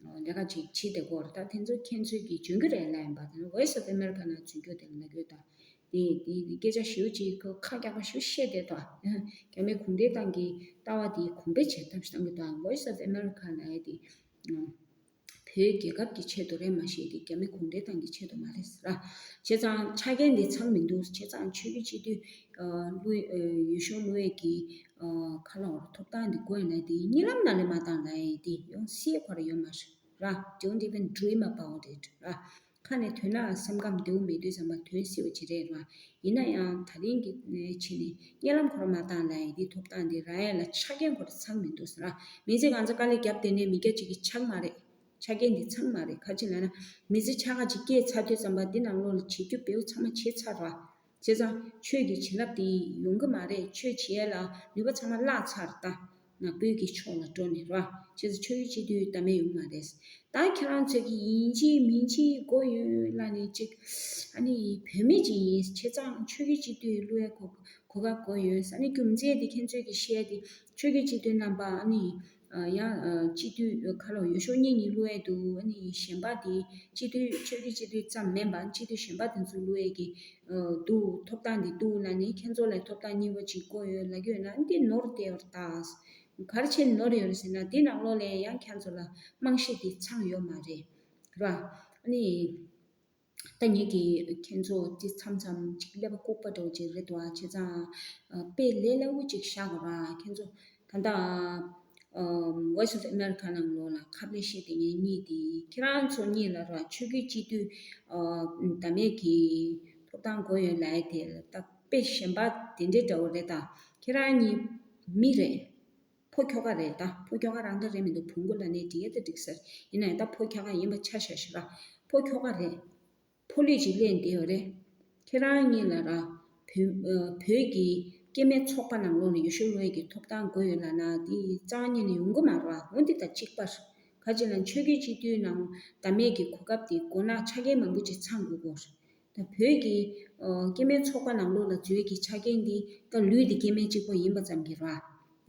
ལས་ཀ་ཅིག་བྱེད་བསྡད་ཀྱི་ཡོད་རེད། ད་དེ་ཚོ་མཁྱེན་ཚོད་ཀྱིས་འཇོན་གྱི་རེད་ལབ་ཡིན་པ། ད་Voice of America ནང་འཛུལ་རྒྱུ་དེ་ལ་ལབ་ཀྱི་ཡོད། ད་དེ་དེ་སྐད་ཆ་ཞེ་པོ་ཅིག་ཁ་རྒྱག་པ་ཞེ་པོ་བཤད་བསྡད་འདུག་རྒྱ་མི་གུང་ཁྲན་ཏང་གི་ལྟ་བ་དེ་གོང་འཕེལ་བྱེད་ཐབས་ཤིག་གཏང་གི་འདུག Voice of America ལབ་ཡ་དེ་བོད་རྒྱལ་ཁབ་ཀྱི་ཆེད་དུ་རེད་མ་ཤེས་ཏེ་རྒྱ་མི་གུང་ཁྲན་ཏང་གི་ཆེད་དུ་མ་རེད་ཟེར་ར། བྱས་ཙང་ཆ་རྐྱེན་འདི་ཚང་མི་འདུག་བྱས་ཙང་ཆོས་བརྒྱུད་སྤྱི་འཐུས་ཨ་བླུག་ཨ་ཡུལ་ཤུལ་བླུག་ཡས་ཀྱི་ཨ་ཁ་ལོ་ཐོབ་ཐང་འདི་དགོས་ན་དེ་གཉིད་ལམ་ནང་ལས་མ་བཏང་ལབ་ཡས་དེ་ཡོང་སྲིད་ཁོ་ར་ཡོད་མ་རེད་ར། Don't even dream about it ར། ཁ་ནས་ཐོན་ན་སེམས་ཁམས་བདེ་བོ་མེད་དུས་ཙམ་པ་ཐོན་སྲིད་པ་ཅིག་རེད་ར། ཡིན་ན་ཡང་ད་རིང་གི་ནས་ཕྱིན་ནས་གཉིད་ལམ་ཁོ་ར་མ་བཏང་ལབ་ཡས་དེ་ཐོབ་ཐང་དེ་རག་ཡས་ལ་ཆ་རྐྱེན་ཁོ་ར་ཚང་མི་འདུག་ཟེར་ར། མི་ཚེ་གང་ཚ་དཀའ་ལས་བརྒྱབ་བསྡད་ནས་མི་སྐྱ་གཅིག་གི་ཆག་མ་རེད། ཆ་རྐྱེན་འདི་ཚང་མ་རེད། ག་ཅི་ལབ་ན་མི་ཚེ་ཆ་ག་ཅིག་སྐྱེལ་ཚར་དུས་ཙམ་པ་འདི་ནང་ལོགས་ལ་བྱེད་རྒྱུ་བེའུ་ཚང་མ་བྱེད་ཚར་བ། བྱས་ཙང་ཆོས་ཀྱི་བྱིན་རླབས་དེ་ཡོང་གི་མ་རེད། ཆོས་བྱེད་ཡས་ལ་ནུས་པ་ཚང་མ་བརླག་ཚར་ད། ནག་པོའི་གི་ཕྱོགས་ལ་འགྲོ་ནས་ར། བྱས་ཙང་ཆོས་བརྒྱུད་སྤྱི་འཐུས་ད་མེད་ཡོང་མ་རེད། ད་ཁྱེད་རང་ཚོས་ཀྱི་ཡིན་གཅིག་མིན་གཅིག་དགོས་ཡོད་ལབ་ནས་ཅིག་ཨ་ནི་བོད་མི་ཅིག་ཡིན་བྱས་ཙང་ཆོས་བརྒྱུད་སྤྱི་འཐུས་བླུག་ཡས་གོ་གོ་སྐབས་དགོས་ཡོད། ཨ་ནི་རྒྱུ་མཚན་དེ་ཁྱེད་ཚོས་ཀྱི་བཤད་དེ་ཆོས་བརྒྱུད་སྤྱི་འཐུས་རྣམ་པ་ཨ་ནི། ཡང་སྤྱི་འཐུས་ཁ་ལོ་ཡུལ་ཤུལ་གཉིས་གཉིས་བླུག་ཡས་འདུག་ཨ་ནི་གཞན་པ་དེ་སྤྱི་འཐུས་ཆོས་བརྒྱུད་སྤྱི་འཐུས་ཙམ་མིན་པ་སྤྱི་འཐུས་གཞན་པ་དེ་ཚོ་བླུག་ཡས་ཀྱི་འདུག་ཐོབ་ཐང་དེ་འདུག་ལབ་ནས་ཁྱེད་ཚོ་ལ་ཐོབ་ཐང་གཉིས་པ་ཅིག་བསྐོ་ཡོད་ལབ་ཀྱི་ཡོད་ན་འདི་ནོར་བསྡད་ཡོད་རེད་ད། ག་རེ་བྱས་ནོར་ཡོད་རེད་ཟེར་ན་འདི་ནང་ལོགས་ལ་ཡང་ཁྱེད་ཚོ་ལ་རྨང་གཞི་དེ་ཚང་ཡོད་མ་རེད་ར། ཨ་ནི། ད་ངེད་ཀྱིས་ཁྱེད་ཚོ་ཅི་མཚམས་མཚམས་ཅིག་ཀླད་པ་ལྐུགས་པ་འདྲ་བོ་ཅིག་རེད་འདུག་ཨ། བྱས་ཙང་དཔེ་ལས་སླ་བོ་ཅིག་བཞག་དགོས་ར། ཁྱེད་ཚོ་ད་ལྟ་Voice of America ནང་ལོགས་ལ་ཁ་ལས་བཤད་དེ་ངས་གཉིས་དེ་ཁྱེད་རང་ཚོ་གཉིས་ལ་ར་ཆོས་བརྒྱུད་སྤྱི་འཐུས་ད་མེད་ཀྱི་ཐོབ་ཐང་དགོས་ཡོད་ལབ་ཡ་དེ་ད་དཔེ་གཞན་པ་དེ་འདྲའི་འདྲ་བོ་རེད་ད། ཁྱེད་རང་གཉིས་མི་རེད། ཕོ་ཁྱོ་ག་རེད་ད། ཕོ་ཁྱོ་ག་རང་ད་རེད་མི་འདུག་བོང་གུ་ལ་ནས་འགྲིག་ཡ་ད་འགྲིག་ཟེར། ཡིན་ན་ཡང་ད་ཕོ་ཁྱོ་ག་ཡིན་པ་ཆ་བཞག་ཤི་ར། ཕོ་ཁྱོ་ག་རེད། ཕོ་ལུས་ཅིག་ལེན་བསྡད་ཡོད་རེད། ཁྱེད་རང་གཉིས་ལ་ར། བོད་བོད་ཀྱི་སྐྱེ་དམན་ཚོགས་པ་ནང་ལོགས་ནས་ཡུལ་ཤུལ་བློ་ཡི་གི་ཐོབ་ཐང་དགོས་ཡོད་ལབ་ན་དེ་རྩ་བ་ཉིད་ནས་ཡོང་གི་མ་རེད་བ། འོན་ཏེ་ད་གཅིག་པ་རེད། ག་ཅི་ལ་ཆོས་བརྒྱུད་སྤྱི་འཐུས་ནང་ད་མེད་ཀྱི་གོ་སྐབས་དེ་དགོས་ན་ཆ་རྐྱེན་མང་པོ་ཅིག་ཚང་དགོས་གོ་རེད། ད་བོད་ཀྱི་ཨ་སྐྱེ་དམན་ཚོགས་པ་ནང་ལོགས་ལ་འཛུལ་གྱི་ཆ་རྐྱེན་འདི་ད་ལུས་འདི་སྐྱེ་དམན་གཅིག་པོ་ཡིན་པ་ཙམ་གྱིས་ར།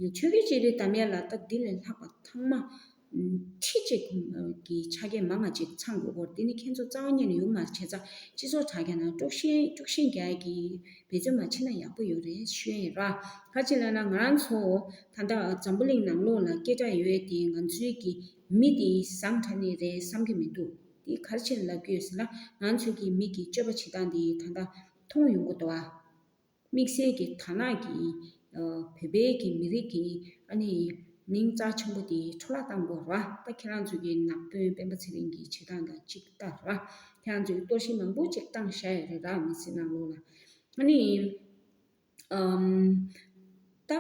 ཡང་ཆོས་བརྒྱུད་སྤྱི་འཐུས་ད་མེད་ལ་ད་འདི་ལས་ལྷག་པ་ཚང་མ་ཁྲི་གཅིག་གི་ཆ་རྐྱེན་མང་ང་ཅིག་ཚང་དགོས་སྐོར་འདི་ནི་ཁྱེད་ཚོ་རྩ་བ་ཉིད་ནས་ཡོང་མ་བྱས་ཙང་སྤྱི་ཚོགས་དྲ་རྒྱ་ནང་དཀྲུག་ཤིང་དཀྲུག་ཤིང་རྒྱག་གི་འབད་བརྩོན་མ་བྱེད་ན་ཡག་པོ་ཡོད་རེད་ཞུ་ཡིན་ར། ག་ཅི་ལབ་ན་ང་རང་ཚོ་ད་ལྟ་འཛམ་བུ་གླིང་ནང་ལོགས་ལ་སྐད་གྲགས་ཡོད་དེ་ང་ཚོའི་གི་མི་དེ་བཟང་དྲགས་ནི་རེད་བསམ་གྱི་མི་འདུག་དེ་ག་རེ་བྱས་ནས་ལབ་ཀྱི་ཡོད་ཟེར་ན་ང་ཚོའི་གི་མི་གི་སྤྱོད་པ་བྱེད་སྟངས་དེ་ད་ལྟ་མཐོང་ཡོང་གི་འདུག་ཨ། དམིགས་བསལ་གྱི་དར་ནག་གི་བོད་པའི་གི་མི་རིགས་ཀྱི་ཨ་ནི་མིང་རྩ་ཆེན་པོ་དེ་འཕྲོ་བརླག་བཏང་དགོས་རེད་བ། ད་ཁྱེད་རང་ཚོའི་གི་ནག་དཔོན་སྤེན་པ་ཚེ་རིང་གི་བྱེད་སྟངས་དང་གཅིག་ལྟར་རེད་བ། ཁྱེད་རང་ཚོའི་གཏོར་བཤིག་མང་པོ་ཅིག་བཏང་བཞག་ཡོད་རེད་ར་མི་ཚེ་ནང་ལོགས་ལ། ཨ་ནི། ཨམ། ད།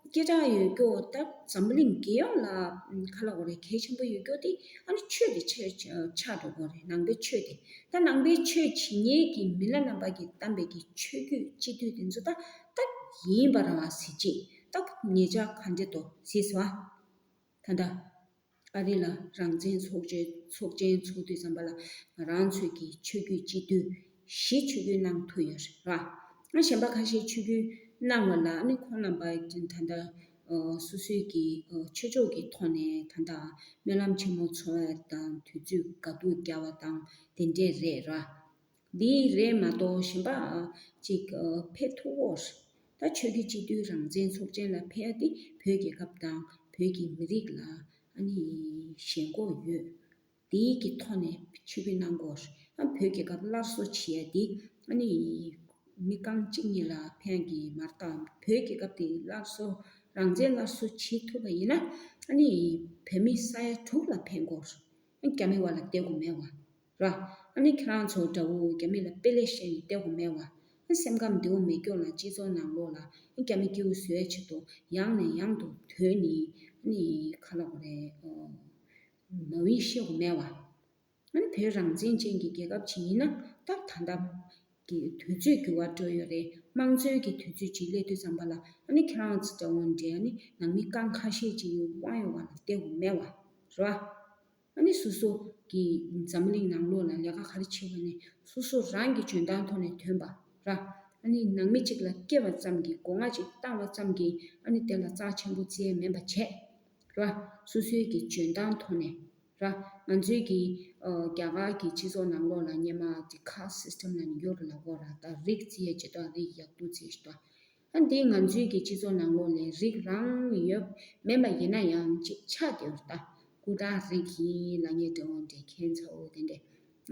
སྐད་གྲགས་ཡོད་རྒྱུ་ད་འཛམ་བུ་གླིང་རྒྱལ་ཡོངས་ལ་ཨམ་ག་ལབ་དགོས་རེད་གལ་ཆེན་པོ་ཡོད་རྒྱུ་དེ་ཨ་ནི་ཆོས་དེ་ཆེ་ཆགས་འགྲོ་དགོས་རེད། ནང་པའི་ཆོས་དེ་ད་ནང་པའི་ཆོས་བྱེད་མཁན་གྱི་མི་སྣ་རྣམ་པ་གིས་བདམས་པའི་གི་ཆོས་བརྒྱུད་སྤྱི་འཐུས་དེ་ཚོ་ད་ད་ཡིན་པ་རང་ལ་གཟི་བརྗིད་ད་ཉེ་ཆར་ག་འདྲ་འདུག་གཟིགས་སོང་ཨ། ད་ལྟ། ཨ་རི་ལ་རང་བཙན་ཚོགས་ཆེན་ཚོགས་ཆེན་ཚོགས་དུས་ཙམ་པ་ལ་ང་རང་ཚོས་ཀྱི་ཆོས་བརྒྱུད་སྤྱི་འཐུས་བཞི་ཆོས་བརྒྱུད་གནང་ཐུབ་ཡོད་རེད་བ། ཨ་གཞན་པ་ཁ་ཤས་ཆོས་བརྒྱུད་གནང་བ་ལ་ཨ་ནི་ཁོང་རྣམ་པ་ད་ལྟ་སོ་སོའི་ཀྱི་ཆོས་ཕྱོགས་ཀྱི་ཐོག་ནས་ད་ལྟ་སྨོན་ལམ་ཆེན་མོ་འཚོགས་ཡ་དང་དུས་ཚོད་དགའ་སྡུག་རྒྱག་པ་དང་དེ་འདྲས་རེད་ར། འདི་རེད་མ་གཏོགས་གཞན་པ་ཅིག་ཕེབས་ཐུབ་ཀྱི་ཡོད་རེད། ད་ཆོས་བརྒྱུད་སྤྱི་འཐུས་རང་བཙན་ཚོགས་ཆེན་ལ་ཕེབས་ཡ་དེ་བོད་རྒྱལ་ཁབ་དང་བོད་ཀྱི་མི་རིགས་ལ་ཨ་ནི་ཞེན་ཁོག་ཡོད། དེའི་གི་ཐོག་ནས་ཆོས་བརྒྱུད་གནང་དགོས་རེད། ཨ་བོད་རྒྱལ་ཁབ་སླར་གསོ་བྱེད་ཡ་དེ་ཨ་ནི་མི་རྐང་གཅིག་གཉིས་ལ་ཕན་གྱི་མ་རེད་ད། བོད་རྒྱལ་ཁབ་དེ་སླར་གསོ་རང་བཙན་སླར་གསོ་བྱེད་ཐུབ་པ་ཡིན་ན་ཨ་ནི་བོད་མི་ས་ཡ་དྲུག་ལ་ཕན་དགོས་རེད། རྒྱ་མི་བ་ལ་བལྟ་དགོས་མེད་བ། ར། ཨ་ནི་ཁྱེད་རང་ཚོ་འདྲ་བོ་རྒྱ་མི་ལ་དཔེ་ལེགས་བཤད་ནས་བལྟ་དགོས་མེད་བ། ཨ་སེམས་ཁམས་བདེ་བོ་མེད་སྐྱོ་ལ་སྤྱི་ཚོགས་ནང་ལོགས་ལ་ཨ་རྒྱ་མི་སྐྱིད་པོ་བཟོ་ཡ་ཆེད་དུ་ཡང་ནས་ཡང་དུ་དོན་ནི་ཨ་ནི་ཁ་ལོག་རེད། མ་འོས་བཤད་དགོས་མེད་བ། ཨ་ནི་བོད་རང་བཙན་ཅན་གྱི་རྒྱལ་ཁབ་ཅིག་ཡིན་ན་ད་ད་ལྟ་གི་དུས་ཚོད་འགྱུར་བ་འགྲོ་ཡོད་རེད། དམངས་གཙོའི་གི་དུས་ཚོད་ཅིག་སླེབས་དུས་ཙམ་པ་ལ་ཨ་ནི་ཁྱེད་རང་ཚོ་འདྲ་བོ་འདྲ་ཨ་ནི་ནང་མི་རྐང་ཁ་ཤས་ཅིག་དབང་ཡོད་བ་ལ་བལྟ་དགོས་མེད་བ་རེད་བ། ཨ་ནི་སོ་སོ་གི་འཛམ་བུ་གླིང་ནང་ལོགས་ལ་ལས་ཀ་ག་རེ་བྱེད་པ་ནས་སོ་སོ་རང་གི་འཇོན་ཐང་ཐོག་ནས་ཐོན་པ་ར། ཨ་ནི་ནང་མི་གཅིག་ལ་སྐྱེ་བ་ཙམ་གྱིས་སྒོ་ང་གཅིག་བཏང་བ་ཙམ་གྱིས་ཨ་ནི་དེ་ལ་རྩ་ཆེན་པོ་བརྩི་ཡས་མིན་པ་བྱས་ར། སོ་སོའི་གི་འཇོན་ཐང་ཐོག་ནས་ ར། ང་ཚོའི་གི་ཨ་རྒྱ་གར་གྱི་སྤྱི་ཚོགས་ནང་ལོགས་ལ་སྔོན་མ་དེ་caste system ལབ་ནས་ཡོད་རེད་ལབ་དགོས་ར། ད་རིགས་བརྩི་ཡས་ཅིག་དང་རིགས་ཡག་སྡུག་བརྩི་ཡས་ཅིག་དང་། ཨ་འདི་ང་ཚོའི་གི་སྤྱི་ཚོགས་ནང་ལོགས་ལ་རིགས་རང་ཡོད་མེད་པ་ཡིན་ན་ཡང་ཅིག་ཆགས་བསྡད་ཡོད་རེད། ད་སྐུ་དྲག་རིགས་ཡིན་ལབ་མཁན་འདྲ་བོ་འདྲ་ཁྱད་མཚར་བོ་དེ་འདྲ།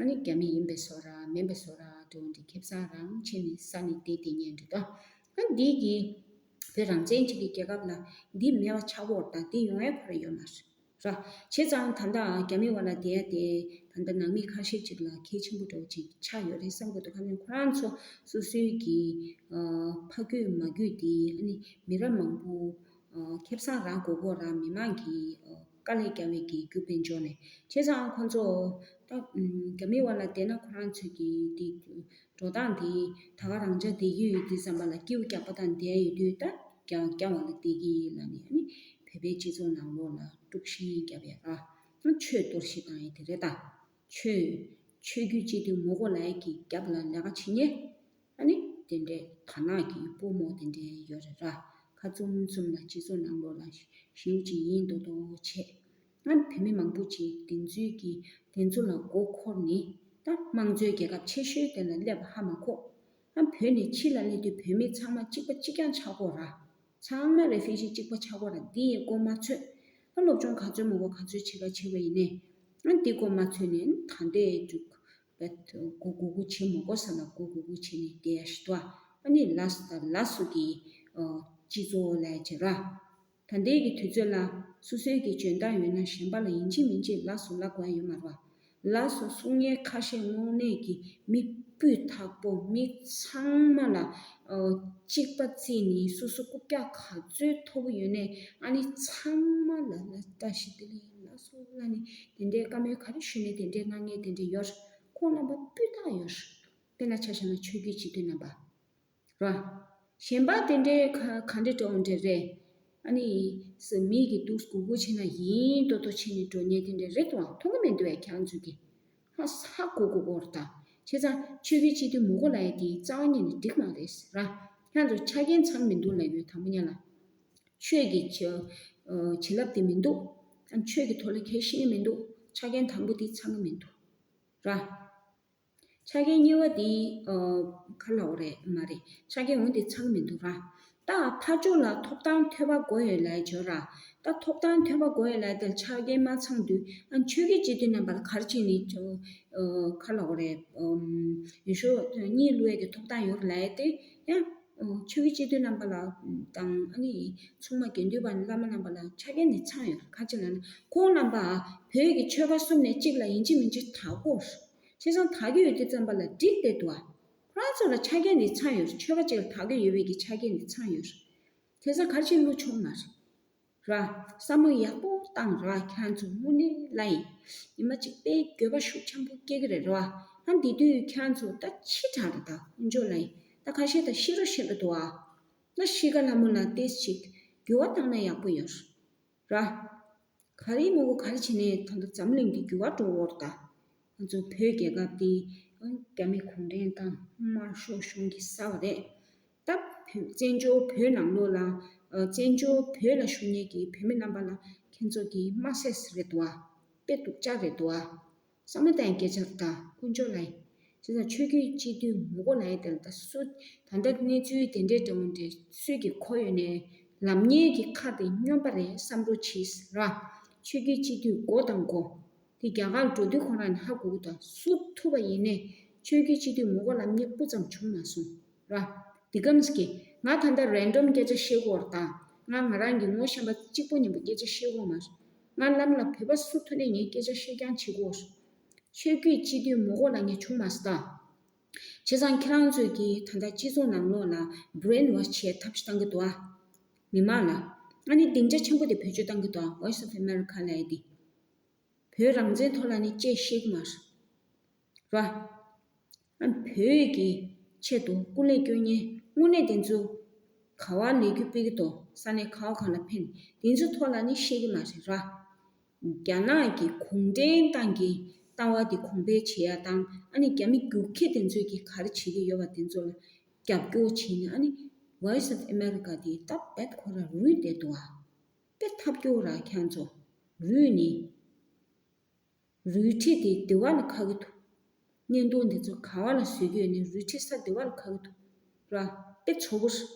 ཨ་ནི་རྒྱ་མི་ཡིན་པའི་བཟོ་འདྲ་མིན་པའི་བཟོ་འདྲ་འདྲ་བོ་འདྲ་ཁེ་བཟང་རང་བྱས་ནས་ས་ནས་བསྡད་བསྡད་མཁན་འདྲ་ད། ཨ་འདི་གི་བོད་རང་བཙན་གཅིག་གི་རྒྱལ་ཁབ་ལ་འདི་མེད་པ་ཆགས་ཀྱི་ཡོད་རེད། ད་འདི་ཡོང་ཡས་ཁོ་རང་ཡོད་མ་རེད། ར། བྱས་ཙང་ད་ལྟ་རྒྱ་མི་བར་ལ་བསྡད་ཡ་དེ་ད་ལྟ་ནང་མི་ཁ་ཤས་ཅིག་ལ་གལ་ཆེན་པོ་འདྲ་བོ་ཅིག་ཆགས་ཡོད་རེད་བསམ་གྱི་འདུག་གང་ཡིན་ཁོ་རང་ཚོ་སོ་སོའི་གི་ཨ་ཕ་རྒྱུད་མ་རྒྱུད་དེ་ཨ་ནི་མི་རབས་མང་པོ་ཨ་ཁེ་བཟང་རག་དགོས་ཀྱི་ཡོད་ར། མི་མང་གི་ཨ་དཀའ་ལས་རྒྱག་པའི་གི་རྒྱུ་དཔལ་འབྱོར་ནས། བྱས་ཙང་ཁོ་ཚོ་ད་ཨ་རྒྱ་མི་བར་ལ་བསྡད་ན་ཁོ་རང་ཚོའི་གི་དེ་འགྲོ་སྟངས་དེ་ད་ག་རང་ཅག་བསྡད་ཀྱི་ཡོད་དུས་ཙམ་པ་ལ་སྐྱིད་པོ་རྒྱག་པ་དང་བསྡད་ཡོད་དུས་ད་རྒྱ་རྒྱ་བ་ལ་བསྡད་ཀྱི་ཡིན་ལབ་ནས་ཨ་ནི་བོད་པའི་སྤྱི་ཚོགས་ནང་ལོགས་ལ་དཀྲུག་ཤིང་རྒྱབ་ཡ་ར། ཨ་ཆོས་གཏོར་བཤིག་བཏང་ཡ་དེ་རེད་ད། ཆོས་ཆོས་བརྒྱུད་སྤྱི་འཐུས་མི་དགོས་ལབ་ཡ་གི་རྒྱབ་ལ་ལས་ཀ་བྱེད་མཁན་ཨ་ནི་དེ་འདྲའི་དར་ནག་གི་དཔོན་མོ་དེ་འདྲའི་ཡོད་རེད་ར། ཁ་བཙུམ་བཙུམ་ལ་སྤྱི་ཚོགས་ནང་ལོགས་ལ་ཞེ་པོ་ཅིག་ཡིན་མདོག་མདོག་བྱས། ང་བོད་མི་མང་པོ་ཅིག་དེ་ཚོའི་གི་དེ་ཚོ་ལ་མགོ་འཁོར་ནས་ད་དམངས་གཙོའི་རྒྱལ་ཁབ་ཆེ་ཤོས་དེ་ལ་སླེབས་པ་ཧ་མ་གོ། ང་བོད་ནས་ཕྱི་ལ་སླེབས་དུས་བོད་མི་ཚང་མ་གཅིག་པ་གཅིག་རྐྱང་ཆགས་ཀྱི་ཡོད་ར། ཚང་མ་refugee གཅིག་པ་ཆགས་ཀྱི་ཡོད་ར། འདི་ཡི་མགོ་མ་ཚོས། ད་སློབ་སྦྱོང་ག་ཚོད་མང་པོ་ག་ཚོད་བྱེད་ག་བྱེད་པ་ཡིན་ནའི། ང་འདི་མགོ་མ་ཚོས་ནས་ད་ལྟའི་འཇུག་པ་མགོ་སྒུར་སྒུར་བྱེད་མ་དགོས་ས་ལ་མགོ་སྒུར་སྒུར་བྱེད་ནས་བསྡད་ཡ་ཞིག་འདུག་ཨ་ནི་ལགས་སོ་ད་ལགས་སོ་གི་སྤྱི་ཚོགས་ལ་བྱེད་ར། ད་ལྟའི་གི་དུས་ཚོད་ལ་སོ་སོའི་གི་འཇོན་ཐང་ཡོད་ན་གཞན་པ་ལ་ཡིན་གཅིག་མིན་གཅིག་ལགས་སོ་ལབ་དགོས་ཡ་ཡོད་མ་རེད་བ། ལགས་སོ་གསུང་མཁན་ཁ་ཤས་དངོས་གནས་ཀྱི་མི་སྤུས་དག་པོ་མི་ཚང་མ་ལ་ཨོ་གཅིག་པ་བརྩིས་ནས་སོ་སོ་རྐུབ་བཀྱག་ག་ཚོད་མཐོ་པོ་ཡོད་ནའི་ཨ་ནི་ཚང་མ་ལ་ལ་བཀྲ་ཤིས་བདེ་ལེགས་ལགས་སོ་ལབ་ནས་དེ་འདྲའི་བཀའ་མོལ་ག་རེ་ཞུས་ནའི་དེ་འདྲའི་གནང་མཁན་དེ་འདྲ་ཡོད་རེད། ཁོང་རྣམ་པ་སྤུས་དག་ཡོད་རེད། དཔེར་ན་ཆ་བཞག་ན་ཆོས་བརྒྱུད་སྤྱི་འཐུས་རྣམ་པ། ར། གཞན་པ་དེ་འདྲའི་ག་ག་འདྲ་འདྲ་བོ་འདྲ་རེད། ཨ་ནི་སུ་མི་གི་འདུག་སྒུར་སྒུར་བྱས་ན་ཡིན་མདོག་མདོག་བྱས་ནས་འགྲོ་མཁན་དེ་འདྲ་རེད་དོ། མཐོང་གི་མི་འདུག་བས་ཁྱེད་རང་ཚོ་གི། ཧ་ཧ་གོ་གོ་གོ་ར་ད། བྱས་ཙང་ཆོས་བརྒྱུད་སྤྱི་འཐུས་མི་དགོས་ལབ་ཡ་དེ་རྩ་བ་ཉིད་ནས་འགྲིག་མ་རེད་ར། ཁྱེད་རང་ཚོ་ཆ་རྐྱེན་ཚང་མི་འདུག་ལབ་ཡོད་དང་པོ་ཉིད་ལ། ཆོས་ཀྱི་བྱ་ཨ་བྱིན་རླབས་དེ་མི་འདུག་ཨ་ཆོས་ཀྱི་ཐོག་ལ་ཁས་ཤེས་ཀྱི་མི་འདུག་ཆ་རྐྱེན་དང་པོ་དེ་ཚང་གི་མི་འདུག་ར། ཆ་རྐྱེན་གཉིས་པ་དེ་ཨ་ག་ལབ་དགོས་རེད་མ་རེད། ཆ་རྐྱེན་འོ་དེ་ཚང་མི་འདུག་ར། ད་ཕར་ཕྱོགས་ལ་ཐོབ་ཐང་ཐོས་པ་དགོས་ཡོད་ལབ་ཡ་བྱོས་ར། ད་ཐོབ་ཐང་ཐོས་པ་དགོས་ཡོད་ལབ་ཡ་དེ་ལ་ཆ་རྐྱེན་མ་ཚང་དུས་ཨ་ཆོས་བརྒྱུད་སྤྱི་འཐུས་རྣམ་པ་ལ་ག་རེ་བྱས་ནས་ཨ་ག་ལབ་དགོས་རེད། ཨམ་ཡུལ་ཤུལ་གཉིད་ལོག་ཡ་གི་ཐོབ་ཐང་ཡོད་རེད་ལབ་ཡ་དེ་ཡང་ཨ་ཆོས་བརྒྱུད་སྤྱི་འཐུས་རྣམ་པ་ལ་དང་ཨ་ནི་ཚོགས་མ་དགེ་འདུན་པ་བླ་མ་རྣམ་པ་ལ་ཆ་རྐྱེན་དེ་ཚང་ཡོད་རེད། ག་རེ་བྱས་ལབ་ན་ཁོང་རྣམ་པ་བོད་ཀྱི་ཆོལ་ཁ་གསུམ་ནས་གཅིག་ལ་ཡིན་གཅིག་མིན་གཅིག་དག་དགོས་རེད། བྱས་ཙང་དག་གི་ཡོད་དུས་ཙམ་པ་ལ་འགྲིག་བསྡད་འདུག་ཨ། ཁོ་རང་ཚོ་ལ་ཆ་རྐྱེན་འདི་ཚང་ཡོད་རེད། ཆོལ་ཁ་གཅིག་ལ་དག་གི་ཡོད་པའི་གི་ཆ་རྐྱེན་འདི་ཚང་ཡོད་རེད། དེ་ཚོ་ག་རེ་བྱས་བློ་ཆུང་མ་རེད། ར། བསམ་བློ་ཡག་པོ་བཏང་ར། ཁྱེད་རང་ཚོ་དངོས་གནས་ལ་ཡིན། ཉི་མ་གཅིག་དཔེ་འགྱོད་པ་ཤུགས་ཆེན་པོ་སྐྱེ་གི་རེད་ར། ཨ་འདི་དུས་ཁྱེད་རང་ཚོ་ད་ཕྱི་དྲགས་རེད་ད་དཀོན་མཆོག་ལ་ཡིན། ད་ཁ་ཤས་ད་ཤི་རོ་ཤི་རོ་འདུག་ཨ། ད་ཤི་ཁ་ལྷ་མོ་ལ་ཏེས་ཅིག་འགྱུར་བ་བཏང་ན་ཡག་པོ་ཡོད་ར། ག་རེ་མོ་གོ་ག་རེ་བྱས་ནས་ད་ལྟ་འཛམ་གླིང་འདི་འགྱུར་བ་འགྲོ་འོར་ད། ང་ཚོ་བོད་རྒྱལ་ཁབ་འདི་རྒྱ་མི་གུང་ཁྲན་ཏང་དམར་ཤོག་གཞུང་གིས་ཟ་བ་རེད། ད་བོད་བཙན་བྱོལ་བོད་ནང་ལོགས་ལ་ཨ་བཙན་བྱོལ་བོད་ལ་བཞུགས་མཁན་གྱི་བོད་མི་རྣམ་པ་ལ་ཁྱེད་ཚོ་གིས་དམའ་སེ་རེད་འདུག་ཨ། དཔེ་སྡུག་ཅག་རེད་འདུག་ཨ། བསམ་བློ་བཏང་སྐད་ཆ་རེད་ད་དཀོན་མཆོག་ལ་ཡིན། བྱས་ཙང་ཆོས་བརྒྱུད་སྤྱི་འཐུས་མི་དགོས་ལབ་ཡ་དེ་ལ་ད་སུ་ད་ལྟ་གནས་ཚུལ་དེ་འདྲའི་འདྲ་བོ་འདྲ་སུས་ཀྱིས་གོ་ཡོད་ནའི་ལབ་མཁན་གྱི་ཁ་དེ་སྨྱོན་པ་རེད་བསམ་རོགས་གྱིས་ར། ཆོས་བརྒྱུད་སྤྱི་འཐུས་དགོས་དང་དགོས། དེ་རྒྱ་གར་འགྲོ་དུས་ཁོ་རང་ནས་ཧ་གོ་གི་འདུག་སུ་ཐུབ་པ་ཡིན་ནའི་ཆོས་བརྒྱུད་སྤྱི་འཐུས་མི་དགོས་ལབ་མཁན་སྤུ་ཙམ་བྱུང་མ་སོང་ར། འདི་གམ་སྐྱེ། ང་ད་ལྟ་རན་ཌམ་སྐད་ཆ་བཤད་ཀྱི་ཡོད་རེད་ད། ང་ང་རང་གི་ངོ་ཤེས་པ་གཅིག་པོ་གཉིས་པོ་སྐད་ཆ་བཤད་ཀྱི་ཡོད་མ་རེད། ང་ལམ་ལ་བོད་པ་སུ་ཐུག་ནས་ངས་སྐད་ཆ་བཤད་རྐྱང་བྱེད་ཀྱི་ཡོད་རེད། ཆོས་བརྒྱུད་སྤྱི་འཐུས་མི་དགོས་ལབ་མཁན་བྱུང་མ་སོང་ད། བྱས་ཙང་ཁྱེད་རང་ཚོས་ཀྱིས་ད་ལྟ་སྤྱི་ཚོགས་ནང་ལོགས་ལ་brainwash བྱེད་ཐབས་ཤིག་བཏང་གི་འདུག་ཨ། མི་མང་ལ། ཨ་ནི་སྡིངས་ཆ་ཆེན་པོ་དེ་བེད་སྤྱོད་བཏང་གི་འདུག་ཨ། Voice of America ལབ་ཡ་དེ། བོད་རང་བཙན་ཐོག་ལ་ནི་ཅེས་བཤད་ཀྱི་མ་རེད། ར། ཨ་བོད་ཀྱི་ཆེད་དུ་སྐུ་ལས་སྐྱོན་མཁན་དངོས་གནས་དེ་ཚོ་ག་བ་ལས་འགུལ་སྤེལ་གྱི་འདུག་ས་གནས་ག་བ་གང་ལ་ཕེབས་དེ་ཚོའི་ཐོག་ལ་ནི་བཤད་ཀྱི་མ་རེད་ར། རྒྱ་ནག་གི་གུང་ཁྲན་ཏང་གི་ལྟ་བ་དེ་གོང་འཕེལ་བྱེད་ཡ་དང་ཨ་ནི་རྒྱ་མི་རྒྱུག་ཁྱི་དེ་ཚོས་ཀྱི་ག་རེ་བྱེད་ཀྱི་ཡོད་པ་དེ་ཚོ་ལ་རྒྱབ་སྐྱོར་བྱེད་ནས་ཨ་ནི་Voice of America དེ་སྟབས་བདེ་ཁོ་ར་རུལ་བསྡད་འདུག་ཨ། དཔེ་ཐབས་སྐྱོ་ར་ཁྱེད་ཚོ་རུལ་ནི། རུལ་དྲི་དེ་དེ་བ་ལ་ཁ་གི་འདུག་བརྙན་ཐུང་འདི་ཚོ་ག་བ་ལ་བཟོས་རྒྱུ་ཡོད་ནས་རུལ་དྲི་ས་དེ་བ་ལ་ཁ་གི་འདུག་ར། དཔེ་ཚོ་བོ་རེད།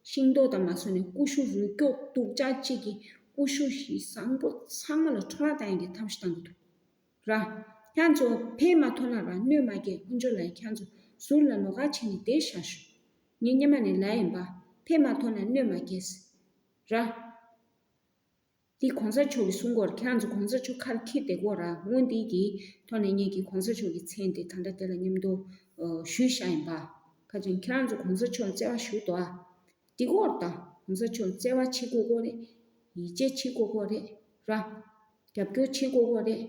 ཤིང་ཏོག་དང་མ་སོ་ནས་ཀུ་ཤུ་རུལ་སྐྱོག་སྡུག་ཅག་གཅིག་གིས་ཀུ་ཤུ་ཞིག་བཟང་པོ་ཚང་མ་ལ་འཕྲོ་བརླག་བཏང་ཡག་གི་ཐབས་ཤིག་བཏང་གི་འདུག་ར། ཁྱེད་ཚོ་ཕན་མ་ཐོགས་ན་ར་གནོད་མ་སྐྱེལ། དཀོན་མཆོག་ལ་ཁྱེད་ཚོ་ཟུར་ལ་ལོགས་ཀ་བྱས་ནས་བསྡད་ཤག་ཤོག་ངས་སྔོན་མ་ནས་ལབ་ཡིན་པ། ཕན་མ་ཐོགས་ན་གནོད་མ་སྐྱེལ་ཟེར། ར། འདི་གོང་ས་མཆོག་གིས་གསུང་གོ་ར། ཁྱེད་རང་ཚོ་གོང་ས་མཆོག་ཁ་ལ་འཁྱེར་བསྡད་གོ་ར། འོ་འདི་གི་ཐོག་ནས་ངེད་ཀྱིས་གོང་ས་མཆོག་གི་མཚན་དེ་ད་ལྟ་དེ་ལ་མཉམ་དུ་ཨ་ཞུས་བཞག་ཡིན་པ། ཁ་ཅིག་ཁྱེད་རང་ཚོ་གོང་ས་མཆོག་ལ་བརྩེ་བ་ཞུ་དོ་ཨ། འགྲིག་གོ་ར། ད་གོང་ས་མཆོག་ལ་བརྩེ་བ་བྱེད་དགོས་གོ་རེད། ཡིད་ཆེས་བྱེད་དགོས་གོ་རེད་ར། རྒྱབ་སྐྱོར་བྱེད་དགོས་གོ་རེད།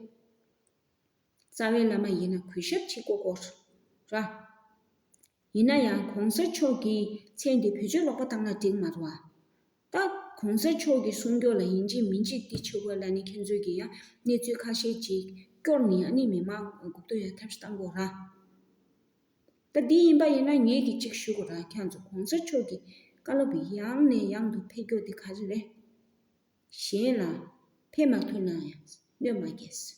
རྩ་བའི་བླ་མ་ཡིན་ན་གུས་ཞབས་བྱེད་དགོས་གོ་ར། ཡིན་ན་ཡང་གོང་ས་མཆོག་གི་མཚན་དེ་བེད་སྤྱོད་ལོག་པ་བཏང་ན་འགྲིག་མ་རེད་བ། ད་གོང་ས་མཆོག་གི་གསུང་སྐྱོར་ལ་ཡིན་གཅིག་མིན་གཅིག་འདི་བྱེད་དགོས་ལབ་ནས་ཁྱེད་ཚོས་ཀྱིས་ཡང་གནས་ཚུལ་ཁ་ཤས་ཅིག་སྐྱོར་ནས་ཨ་ནི་མི་མང་འགུག་ཐུབ་ཡ་ཐབས་ཤིག་བཏང་དགོས་ར། ད་འདི་ཡིན་པ་ཡིན་ན་ངེད་ཀྱིས་གཅིག་ཞུ་དགོས་ར། ཁྱེད་ཚོ་གོང་ས་མཆོག་གི་བཀའ་སློབ་ཡང་ནས་ཡང་དུ་ཕེབས་རྒྱུ་འདི་ག་རེ་རེད། གཞན་ལ་ཕན་མ་ཐོགས་ན་ཡང་གནོད་མ་སྐྱེལ།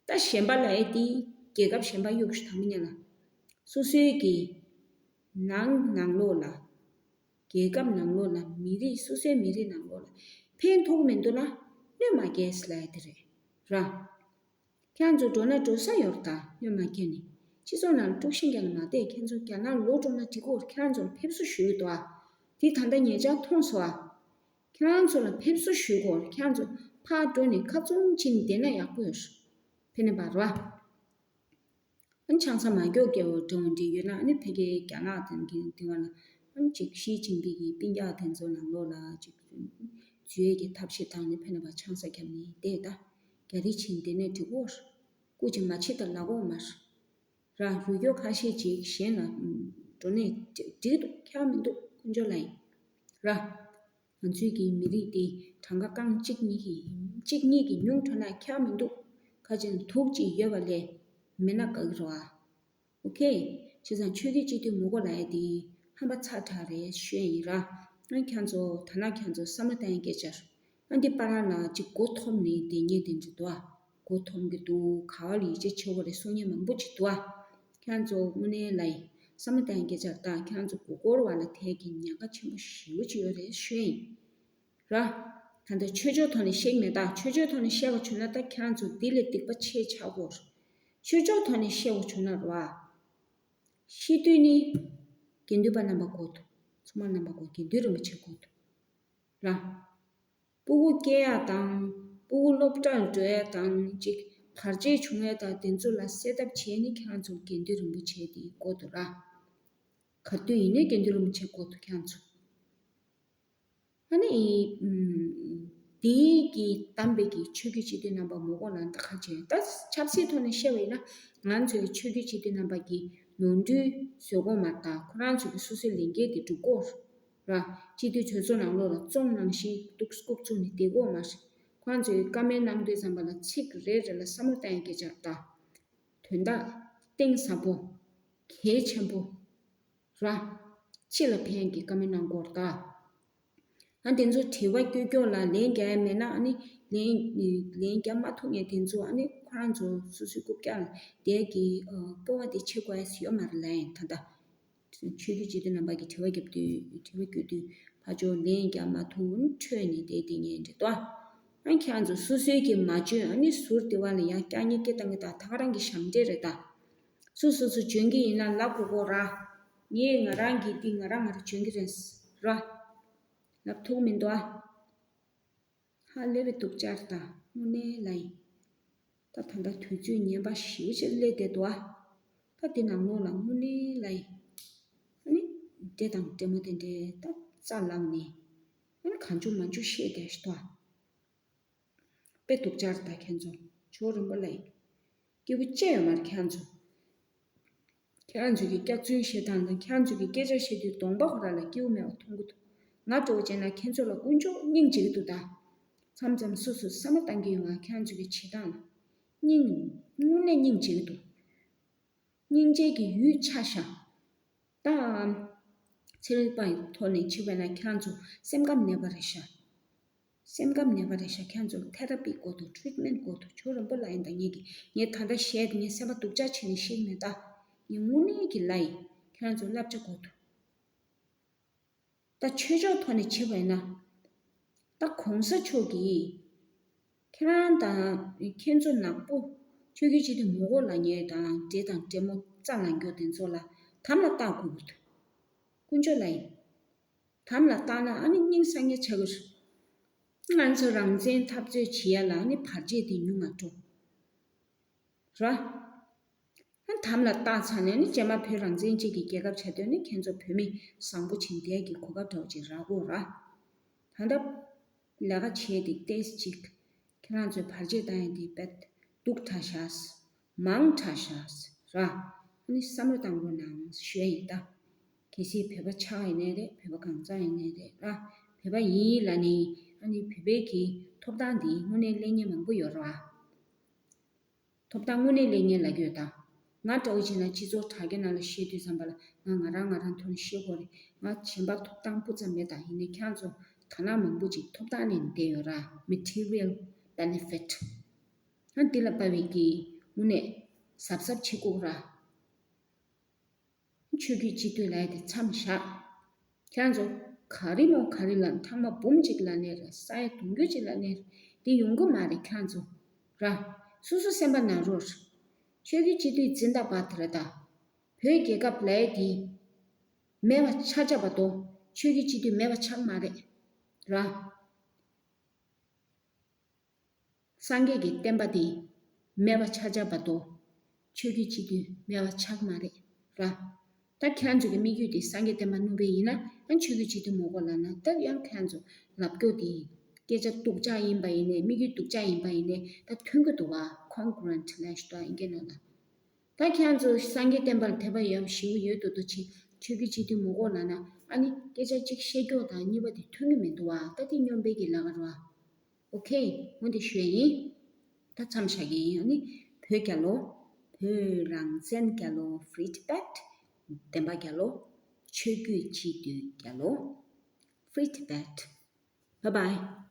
ད་གཞན་པ་ལབ་ཡས་དེ་རྒྱལ་ཁབ་གཞན་པ་གཡུག་ཞིག་དང་མི་ཉན་ལ། སོ་སོའི་གི་ནང་ནང་ལོགས་ལ། རྒྱལ་ཁབ་ནང་ལོགས་ལ། མི་རིགས་སོ་སོའི་མི་རིགས་ནང་ལོགས་ལ་ཕན་ཐོགས་མི་འདུག་ལ་གནོད་མ་སྐྱེལ་ལབ་ཡས་དེ་རེད་ར། ཁྱེད་ཚོ་འགྲོ་ན་འགྲོ་ས་ཡོད་རེད་ད། གནོད་མ་སྐྱེལ་ནས་སྤྱི་ཚོགས་ནང་ལ་དཀྲུག་ཤིང་རྒྱག་ན་མ་བསྡད། ཁྱེད་ཚོ་རྒྱ་ནག་ལོག་འགྲོ་ན་འགྲིག་གོ། ཁྱེད་རང་ཚོར་ཕེབས་བསུ་ཞུ་གི་འདུག་ཨ། དེ་ད་ལྟ་ཉེ་ཆར་མཐོང་སོང་ཨ། ཁྱེད་རང་ཚོ་ལ་ཕེབས་བསུ་ཞུ་གོ། ཁྱེད་རང་ཚོ་ཕར་འགྲོ་ནས་ཁ་བཙུམ་བྱས་ནས་བསྡད་ན་ཡག་པོ་ཡོད་རེད། ཕན་ནི་བར་བ། ཨ་ནི་ཆང་ས་མ་མགྱོགས་སྐྱེ་བོ་འགྲོ་འདྲི་ཡོད་ན། ཨ་ནི་ཕ་གིའི་རྒྱ་ནག་དང་གི་དེ་བ་ལ་ཨ་ནི་ཅིག་ཞི་ཅིན་ཕིང་གི་སྤུན་ཀྱག་དེ་ཚོ་ནང་ལོགས་ལ་ཅིག་འཛུལ་ཡས་ཀྱི་ཐབས་ཤེས་བཏང་ནས་ཕན་ནི་བར་ཆང་ས་བརྒྱབ་ནས་བསྡད་ད། རྒྱ་རིགས་ཕྱིན་བསྡད་ནས་འགྲིག་གོ། སྐུ་མཁྱེན་མ་ཕྱི་ལྟར་ལབ་གོ་མ་རེད། ར། རུལ་སྐྱོག་ཁ་ཤས་ཅིག་གཞན་ལ་འགྲོ་ནས་འགྲིག་འདུག་ཁྱད་པར་མི་འདུག་དཀོན་མཆོག་ལ་ཡིན། ར། ང་ཚོའི་གི་མི་རིགས་འདི་གྲངས་ཀ་རྐང་གཅིག་གཉིས་ཀྱི་གཅིག་གཉིས་ཀྱི་ཉུང་འཕྲོ་ན་ཁྱད་པར་མི་འདུག་ཁ་ཅིག་དུག་ཅིག་ཡོད་པ་ལས་མེད་ན་དགའ་གི་རེད་བ། ཨོ་ཁེ། བྱས་ཙང་ཆོས་བརྒྱུད་སྤྱི་འཐུས་མི་དགོས་ལབ་ཡ་དེ་ཧམ་པ་ཚ་དྲགས་རེད་ཞུ་ཡ་ཡིན་ར། ཨ་ཁྱེད་ཚོ་ད་ན་ཁྱེད་ཚོ་བསམ་བློ་བཏང་ཡ་སྐད་ཆ་རེད། ཨ་འདི་པ་ར་ལ་ཅིག་མགོ་འཐོམ་ནས་བསྡད་མཁན་དེ་འདྲ་འདུག་ཨ། མགོ་འཐོམ་གྱི་འདུག་ག་བ་ལ་ཡིད་ཆེས་ཆེ་བོ་རེད་གསུང་མཁན་མང་པོ་ཅིག་འདུག་ཨ། ཁྱེད་ཚོ་དངོས་གནས་ལ་ཡིན་བསམ་བློ་བཏང་ཡ་སྐད་ཆ་རེད་ད། ཁྱེད་ཚོ་མགོ་སྐོར་བ་ལ་དེ་གི་ཉེན་ཁ་ཆེན་པོ་ཞེ་པོ་ཅིག་ཡོད་རེད་ཞུ་ཡ་ཡིན། ར། ད་ལྟ་ཆོས་ཕྱོགས་ཐོག་ནས་བཤད་ཀྱི་མེད་ད། ཆོས་ཕྱོགས་ཐོག་ནས་བཤད་པ་བྱུང་ན་ད་ཁྱེད་རང་ཚོ་འདི་ལས་སྡིག་པ་ཆེ་ཆགས་དགོས། ཆོས་ཕྱོགས་ཐོག་ནས་བཤད་པ་བྱུང་ན་ར། ཤི་དུས་ནི་དགེ་འདུན་པ་རྣམ་པ་དགོས་འདུག་ཚོགས་མ་རྣམ་པ་དགོས། དགེ་འདུན་རིན་པོ་ཆེ་དགོས་འདུག་ར། སྤུ་གུ་སྐྱེ་ཡ་དང་། སྤུ་གུ་སློབ་གྲྭར་འགྲོ་ཡ་དང་། ཅིག་བར་ཆད་བྱུང་ཡ་དང་དེ་ཚོ་ལ་སེལ་ཐབས་བྱས་ནི་ཁྱེད་རང་ཚོ་དགེ་འདུན་རིན་པོ་ཆེ་དེ་དགོས་འདུག་ར། ག་དུས་ཡིན་ནའི་དགེ་འདུན་རིན་པོ་ཆེ་དགོས་འདུག་ཁྱེད་རང་ཚོ། ཨ་ནི། ཨུམ། དེའི་གི་གདམས་པའི་གི་ཆོས་བརྒྱུད་སྤྱི་འཐུས་རྣམ་པ་མང་པོ་ལ་ད་ག་བྱས། ད་ཆབ་སྲིད་ཐོག་ནས་བཤད་པ་ཡིན་ན། ང་ཚོའི་ཆོས་བརྒྱུད་སྤྱི་འཐུས་རྣམ་པ་གི་ནོར་འཁྲུལ་བཟོ་དགོས་མ་རེད་ད། ཁོ་རང་ཚོ་གི་སོ་སོའི་ལས་འགན་དེ་སྒྲུབ་དགོས་ར། སྤྱི་འཐུས་གྲོས་ཚོགས་ནང་ལོགས་ལ་བཙོང་ནང་བཞིན་སྡུག་སྐུག་བཙུགས་ནས་བསྡད་དགོས་མ་རེད། ཁོ་རང་ཚོའི་བཀའ་མོལ་གནང་དུས་ཙམ་པ་ལ་ཚིག་རེ་རེ་ལ་བསམ་བློ་བཏང་ཡ་སྐད་ཆ་རེད་ད། དོན་དག་གཏིང་ཟབ་པོ། གལ་ཆེན་པོ། ར། སྤྱི་ལ་ཕན་གྱི་བཀའ་མོལ་གནང་དགོས་རེད་ད། ཨ་དེ་ཚོ་དྲི་བ་བཀོད་སྐྱོག་ལ་ལན་རྒྱག་ཡ་མེད་ན། ཨ་ནི་ལན་ལན་རྒྱག་མ་ཐུབ་མཁན་དེ་ཚོ་ཨ་ནི་ཁོ་རང་ཚོ་སོ་སོའི་རྐུབ་བཀྱག་ལ་བསྡད་ཀྱི་སྤོབས་པ་དེ་བྱེད་དགོས་ཡ་ཡོད་མ་རེད་ལབ་ཡིན་ད་ལྟ། ཆོས་བརྒྱུད་སྤྱི་འཐུས་རྣམ་པ་གིས་དྲི་བ་བརྒྱབ་དུས། དྲི་བ་བཀོད་དུས་ཕར་ཕྱོགས་ལན་རྒྱག་མ་ཐུབ་ན་འཕྲོས་ནས་བསྡད་བསྡད་མཁན་རེད་དོ། ཨ་ཁྱེད་རང་ཚོ་སོ་སོའི་གི་མ་འཇོན། ཨ་ནི་ཟུར་དེ་བ་ལ་ཡང་སྐྱག་ཉེས་སྐྱེ་བཏང་གི་ད། ད་ག་རང་གི་ཞབས་འདྲེན་རེད་ད། སོ་སོ་སོ་འཇོན་གི་ཡིན་ན་ལབ་དགོས་གོ་ར། ངས་ང་རང་གི་འདི་ང་རང་ང་རང་འཇོན་གི་རེད་ར། ལབ་ཐུབ་མི་འདུག་ཨ། ཧ་ལས་པའི་སྡུག་ཅག་རེད་ད། དངོས་གནས་ལ་ཡིན། ད་ད་ལྟ་དུས་ཚོད་ངན་པ་ཞེ་པོ་ཅིག་སླེབས་བསྡད་འདུག་ཨ། ད་འདི་ནང་ལོགས་ལ་དངོས་གནས་ལ་ཡིན། ཨ་ནི་འདྲེ་དང་འདྲེ་མོ་དེ་འདྲའི་ད་རྩ་ལངས་ནས། ཨ་ནི་གང་བྱུང་མང་བྱུང་བཤད་བསྡད་ཤག་ད། དཔེ་སྡུག་ཅག་རེད་ད་ཁྱེད་ཚོ། ཇོ་བོ་རིན་པོ་ལ་ཡིན། སྐྱིད་པོ་ཅི་ཡོད་མ་རེད་ཁྱེད་ཚོ། ཁྱེད་རང་ཚོ་གི་སྐྱག་རྫུན་བཤད་སྟངས་དང་། ཁྱེད་རང་ཚོ་གི་སྐད་ཆ་བཤད་དུས་གདོང་པ་ཁོ་རང་ལ་སྐྱིད་པོ་མེད་པ་མཐོང་གི་འདུག་ང་འདྲ་བོ་བྱས་ན་ཁྱེད་ཚོ་ལ་དཀོན་མཆོག་སྙིང་རྗེ་གི་འདུག་ད། མཚམས་མཚམས་སོ་སོས་བསམ་བློ་བཏང་གི་ཡོང་ང་། ཁྱེད་རང་ཚོ་གི་བྱེད་སྟངས་ལ་སྙིང་། དངོས་གནས་སྙིང་རྗེ་གི་འདུག་སྙིང་རྗེ་གི་ཡུལ་ཆགས་ཤག་ད་ཚན་རིག་པ་ཡི་ཐོག་ནས་བྱས་པ་ན་ཁྱེད་རང་ཚོ་སེམས་ཁམས་ནད་པ་རེད་ཤག་སེམས་ཁམས་ནད་པ་རེད་ཤག་ཁྱེད་ཚོ་ཐེ་ར་པི་དགོས་འདུག་ཊི་རིཊ་མེན་ཊི་དགོས་འདུག་ཇོ་རིན་པོ་ལབ་ཡིན་ད། ངེད་ཀྱི་ངས་ད་ལྟ་བཤད་དེ་ངས་སེམས་པ་སྡུག་ཅག་བྱས་ནས་བཤད་ཀྱི་མེད་ད། ངས་དངོས་གནས་ཀྱི་ལབ་ཡིན། ཁྱེད་ཚོ་བསླབ་བྱ་དགོས་འདུག་ད་ཆོས་ཕྱོགས་ཐོག་ནས་བྱེད་པ་ཡིན་ན། ད་གོང་ས་མཆོག་གིས་ཁྱེད་རང་དང་ཁྱེད་ཚོ་ནག་པོ་ཆོས་བརྒྱུད་སྤྱི་འཐུས་མི་དགོས་ལབ་མཁན་དང་འདྲེ་དང་འདྲེ་མོ་རྩ་ལངས་རྒྱུ་དེ་ཚོ་ལ་དམ་ལ་བཏགས་དགོས་ཀྱི་འདུག་དཀོན་མཆོག་ལབ་ཡིན། དམ་ལ་བཏགས་ན་ཨ་ནི་སྙིང་སངས་རྒྱས་ཆགས་ཀྱི་རེད། ང་ཚོ་རང་བཙན་འཐབ་རྩོད་བྱེད་ཡ་ལ་ཨ་ནི་བར་ཆད་དེ་ཉུང་ང་འགྲོ། ར། ཨ་དམ་ལ་བཏགས་ཚར་ནས་ནི་རྗེས་མ་བོད་རང་བཙན་གཅིག་གི་རྒྱལ་ཁབ་བྱ་འདོད་ནི་ཁྱེད་ཚོ་བོད་མི་བཟང་པོ་བྱིན་བསྡད་ཀྱི་གོ་སྐབས་འདྲ་བོ་ཅིག་རག་གོ་ར། ད་ལྟ་ལས་ཀ་བྱས་ཏེ་ཏེས་ཅིག་ཁྱེད་རང་ཚོའི་བར་ཆད་བཏང་ཡ་དེ་དཔེ་སྡུག་དྲགས་ཤག་མང་དྲགས་ཤག་ར། ཨ་ནི་བསམ་བློ་བཏང་རོགས་གནང་ཞུ་ཡ་ཡིན་ད། གལ་སྲིད་བོད་པ་ཆགས་ཡིན་ནའི་རེད། བོད་པ་གང་ཚང་ཡིན་ནའི་རེད་ར། བོད་པ་ཡིན་ལབ་ནས་ཨ་ནི་བོད་པའི་གི་ཐོབ་ཐང་འདི་དངོས་གནས་ལེན་མཁན་མང་པོ་ཡོད་རེད་བ། ཐོབ་ཐང་དངོས་གནས་ལེན་མཁན་ལབ་ཀྱི་ཡོད་ད། ང་འདྲ་བོ་བྱས་ན་སྤྱི་ཚོགས་དྲ་རྒྱ་ནང་ལ་བཤད་དུས་ཙམ་པ་ལ་ང་ང་རང་ང་རང་ཐོག་ནས་བཤད་དགོས་རེད། ང་གཞན་པ་ཐོབ་ཐང་སྤུ་ཙམ་མེད་ད། ཡིན་ནའི་ཁྱེད་ཚོ་དར་ནག་མང་པོ་ཅིག་ཐོབ་ཐང་ལེན་བསྡད་ཡོད་ར། Material benefit། ང་འདི་ལ་དཔག་པའི་གི་དངོས་གནས་གཟབ་གཟབ་བྱེད་དགོས་ར། ཆོས་བརྒྱུད་སྤྱི་འཐུས་ལབ་ཡ་དེ་མཚམས་བཞག་ཁྱེད་ཚོ་ག་རེ་མོ་ག་རེ་ལ་ཐེངས་མ་འབུམ་གཅིག་ལབ་ནའི་རེད། ས་ཡ་དུང་ཕྱུར་གཅིག་ལབ་ནའི་རེད། དེ་ཡོང་གི་མ་རེད། ཁྱེད་ཚོ་ར། སོ་སོ་སེམས་པ་ན་རོགས། ཆོས་བརྒྱུད་སྤྱི་འཐུས་འཛིན་ད་པ་དེ་རེད་ད། བོད་རྒྱལ་ཁབ་ལབ་ཡ་དེ་མེད་པ་ཆགས་ཆགས་པ་དོ། ཆོས་བརྒྱུད་སྤྱི་འཐུས་མེད་པ་ཆགས་མ་རེད་ར། སངས་རྒྱས་ཀྱི་བསྟན་པ་འདི་མེད་པ་ཆགས་ཆགས་པ་དོ། ཆོས་བརྒྱུད་སྤྱི་འཐུས་མེད་པ་ཆགས་མ་རེད་ར། ད་ཁྱེད་ཚོ་གི་དམིགས་ཡུལ་དེ་སངས་རྒྱས་བསྟན་པ་བསྣུབས་པ་ཡིན་ན་ཡང་ཆོས་བརྒྱུད་སྤྱི་འཐུས་མི་དགོས་ལབ་ན། ད་ཡང་ཁྱེད་ཚོ་ལབ་སྐྱོ་དེ་སྐད་ཆ་སྡུག་ཅག་ཡིན་པ་ཡིན་ནའི་དམིགས་ཡུལ་སྡུག་ཅག་ཡིན་པ་ཡིན་ནའི་ད་ཐོན་གྱི་འདུག་བ། Congruent ལབ་ཞུ་ད་ཨིན་སྐད་ནང་ལ། ད་ཁྱེད་ཚོ་སངས་རྒྱས་བསྟན་པ་ལ་དད་པ་ཡོད་ཞེ་པོ་ཡོད་འདུག་འདུག་ཅིག་ཆོས་བརྒྱུད་སྤྱི་འཐུས་མི་དགོས་ལབ་ན་ཨ་ནི་སྐད་ཆ་གཅིག་བཤད་སྐྱོ་དང་གཉིས་པ་དེ་ཐོན་གྱི་མི་འདུག་བ། ད་དེ་སྨྱོན་པའི་གི་ལས་ཀ་རེད་བ། ཨོ་ཁེ། འོན་ཏེ་ཞུ་ཡ་ཡིན། ད་མཚམས་བཞག་གི་ཡིན། ཨ་ནི་བོད་རྒྱལ་ལོ། བོད་རང་བཙན་རྒྱལ་ལོ། Free Tibet། བདེན་པ་རྒྱལ་ལོ། ཆོས་བརྒྱུད་སྤྱི་འཐུས་རྒྱལ་ལོ། Free Tibet། Bye bye།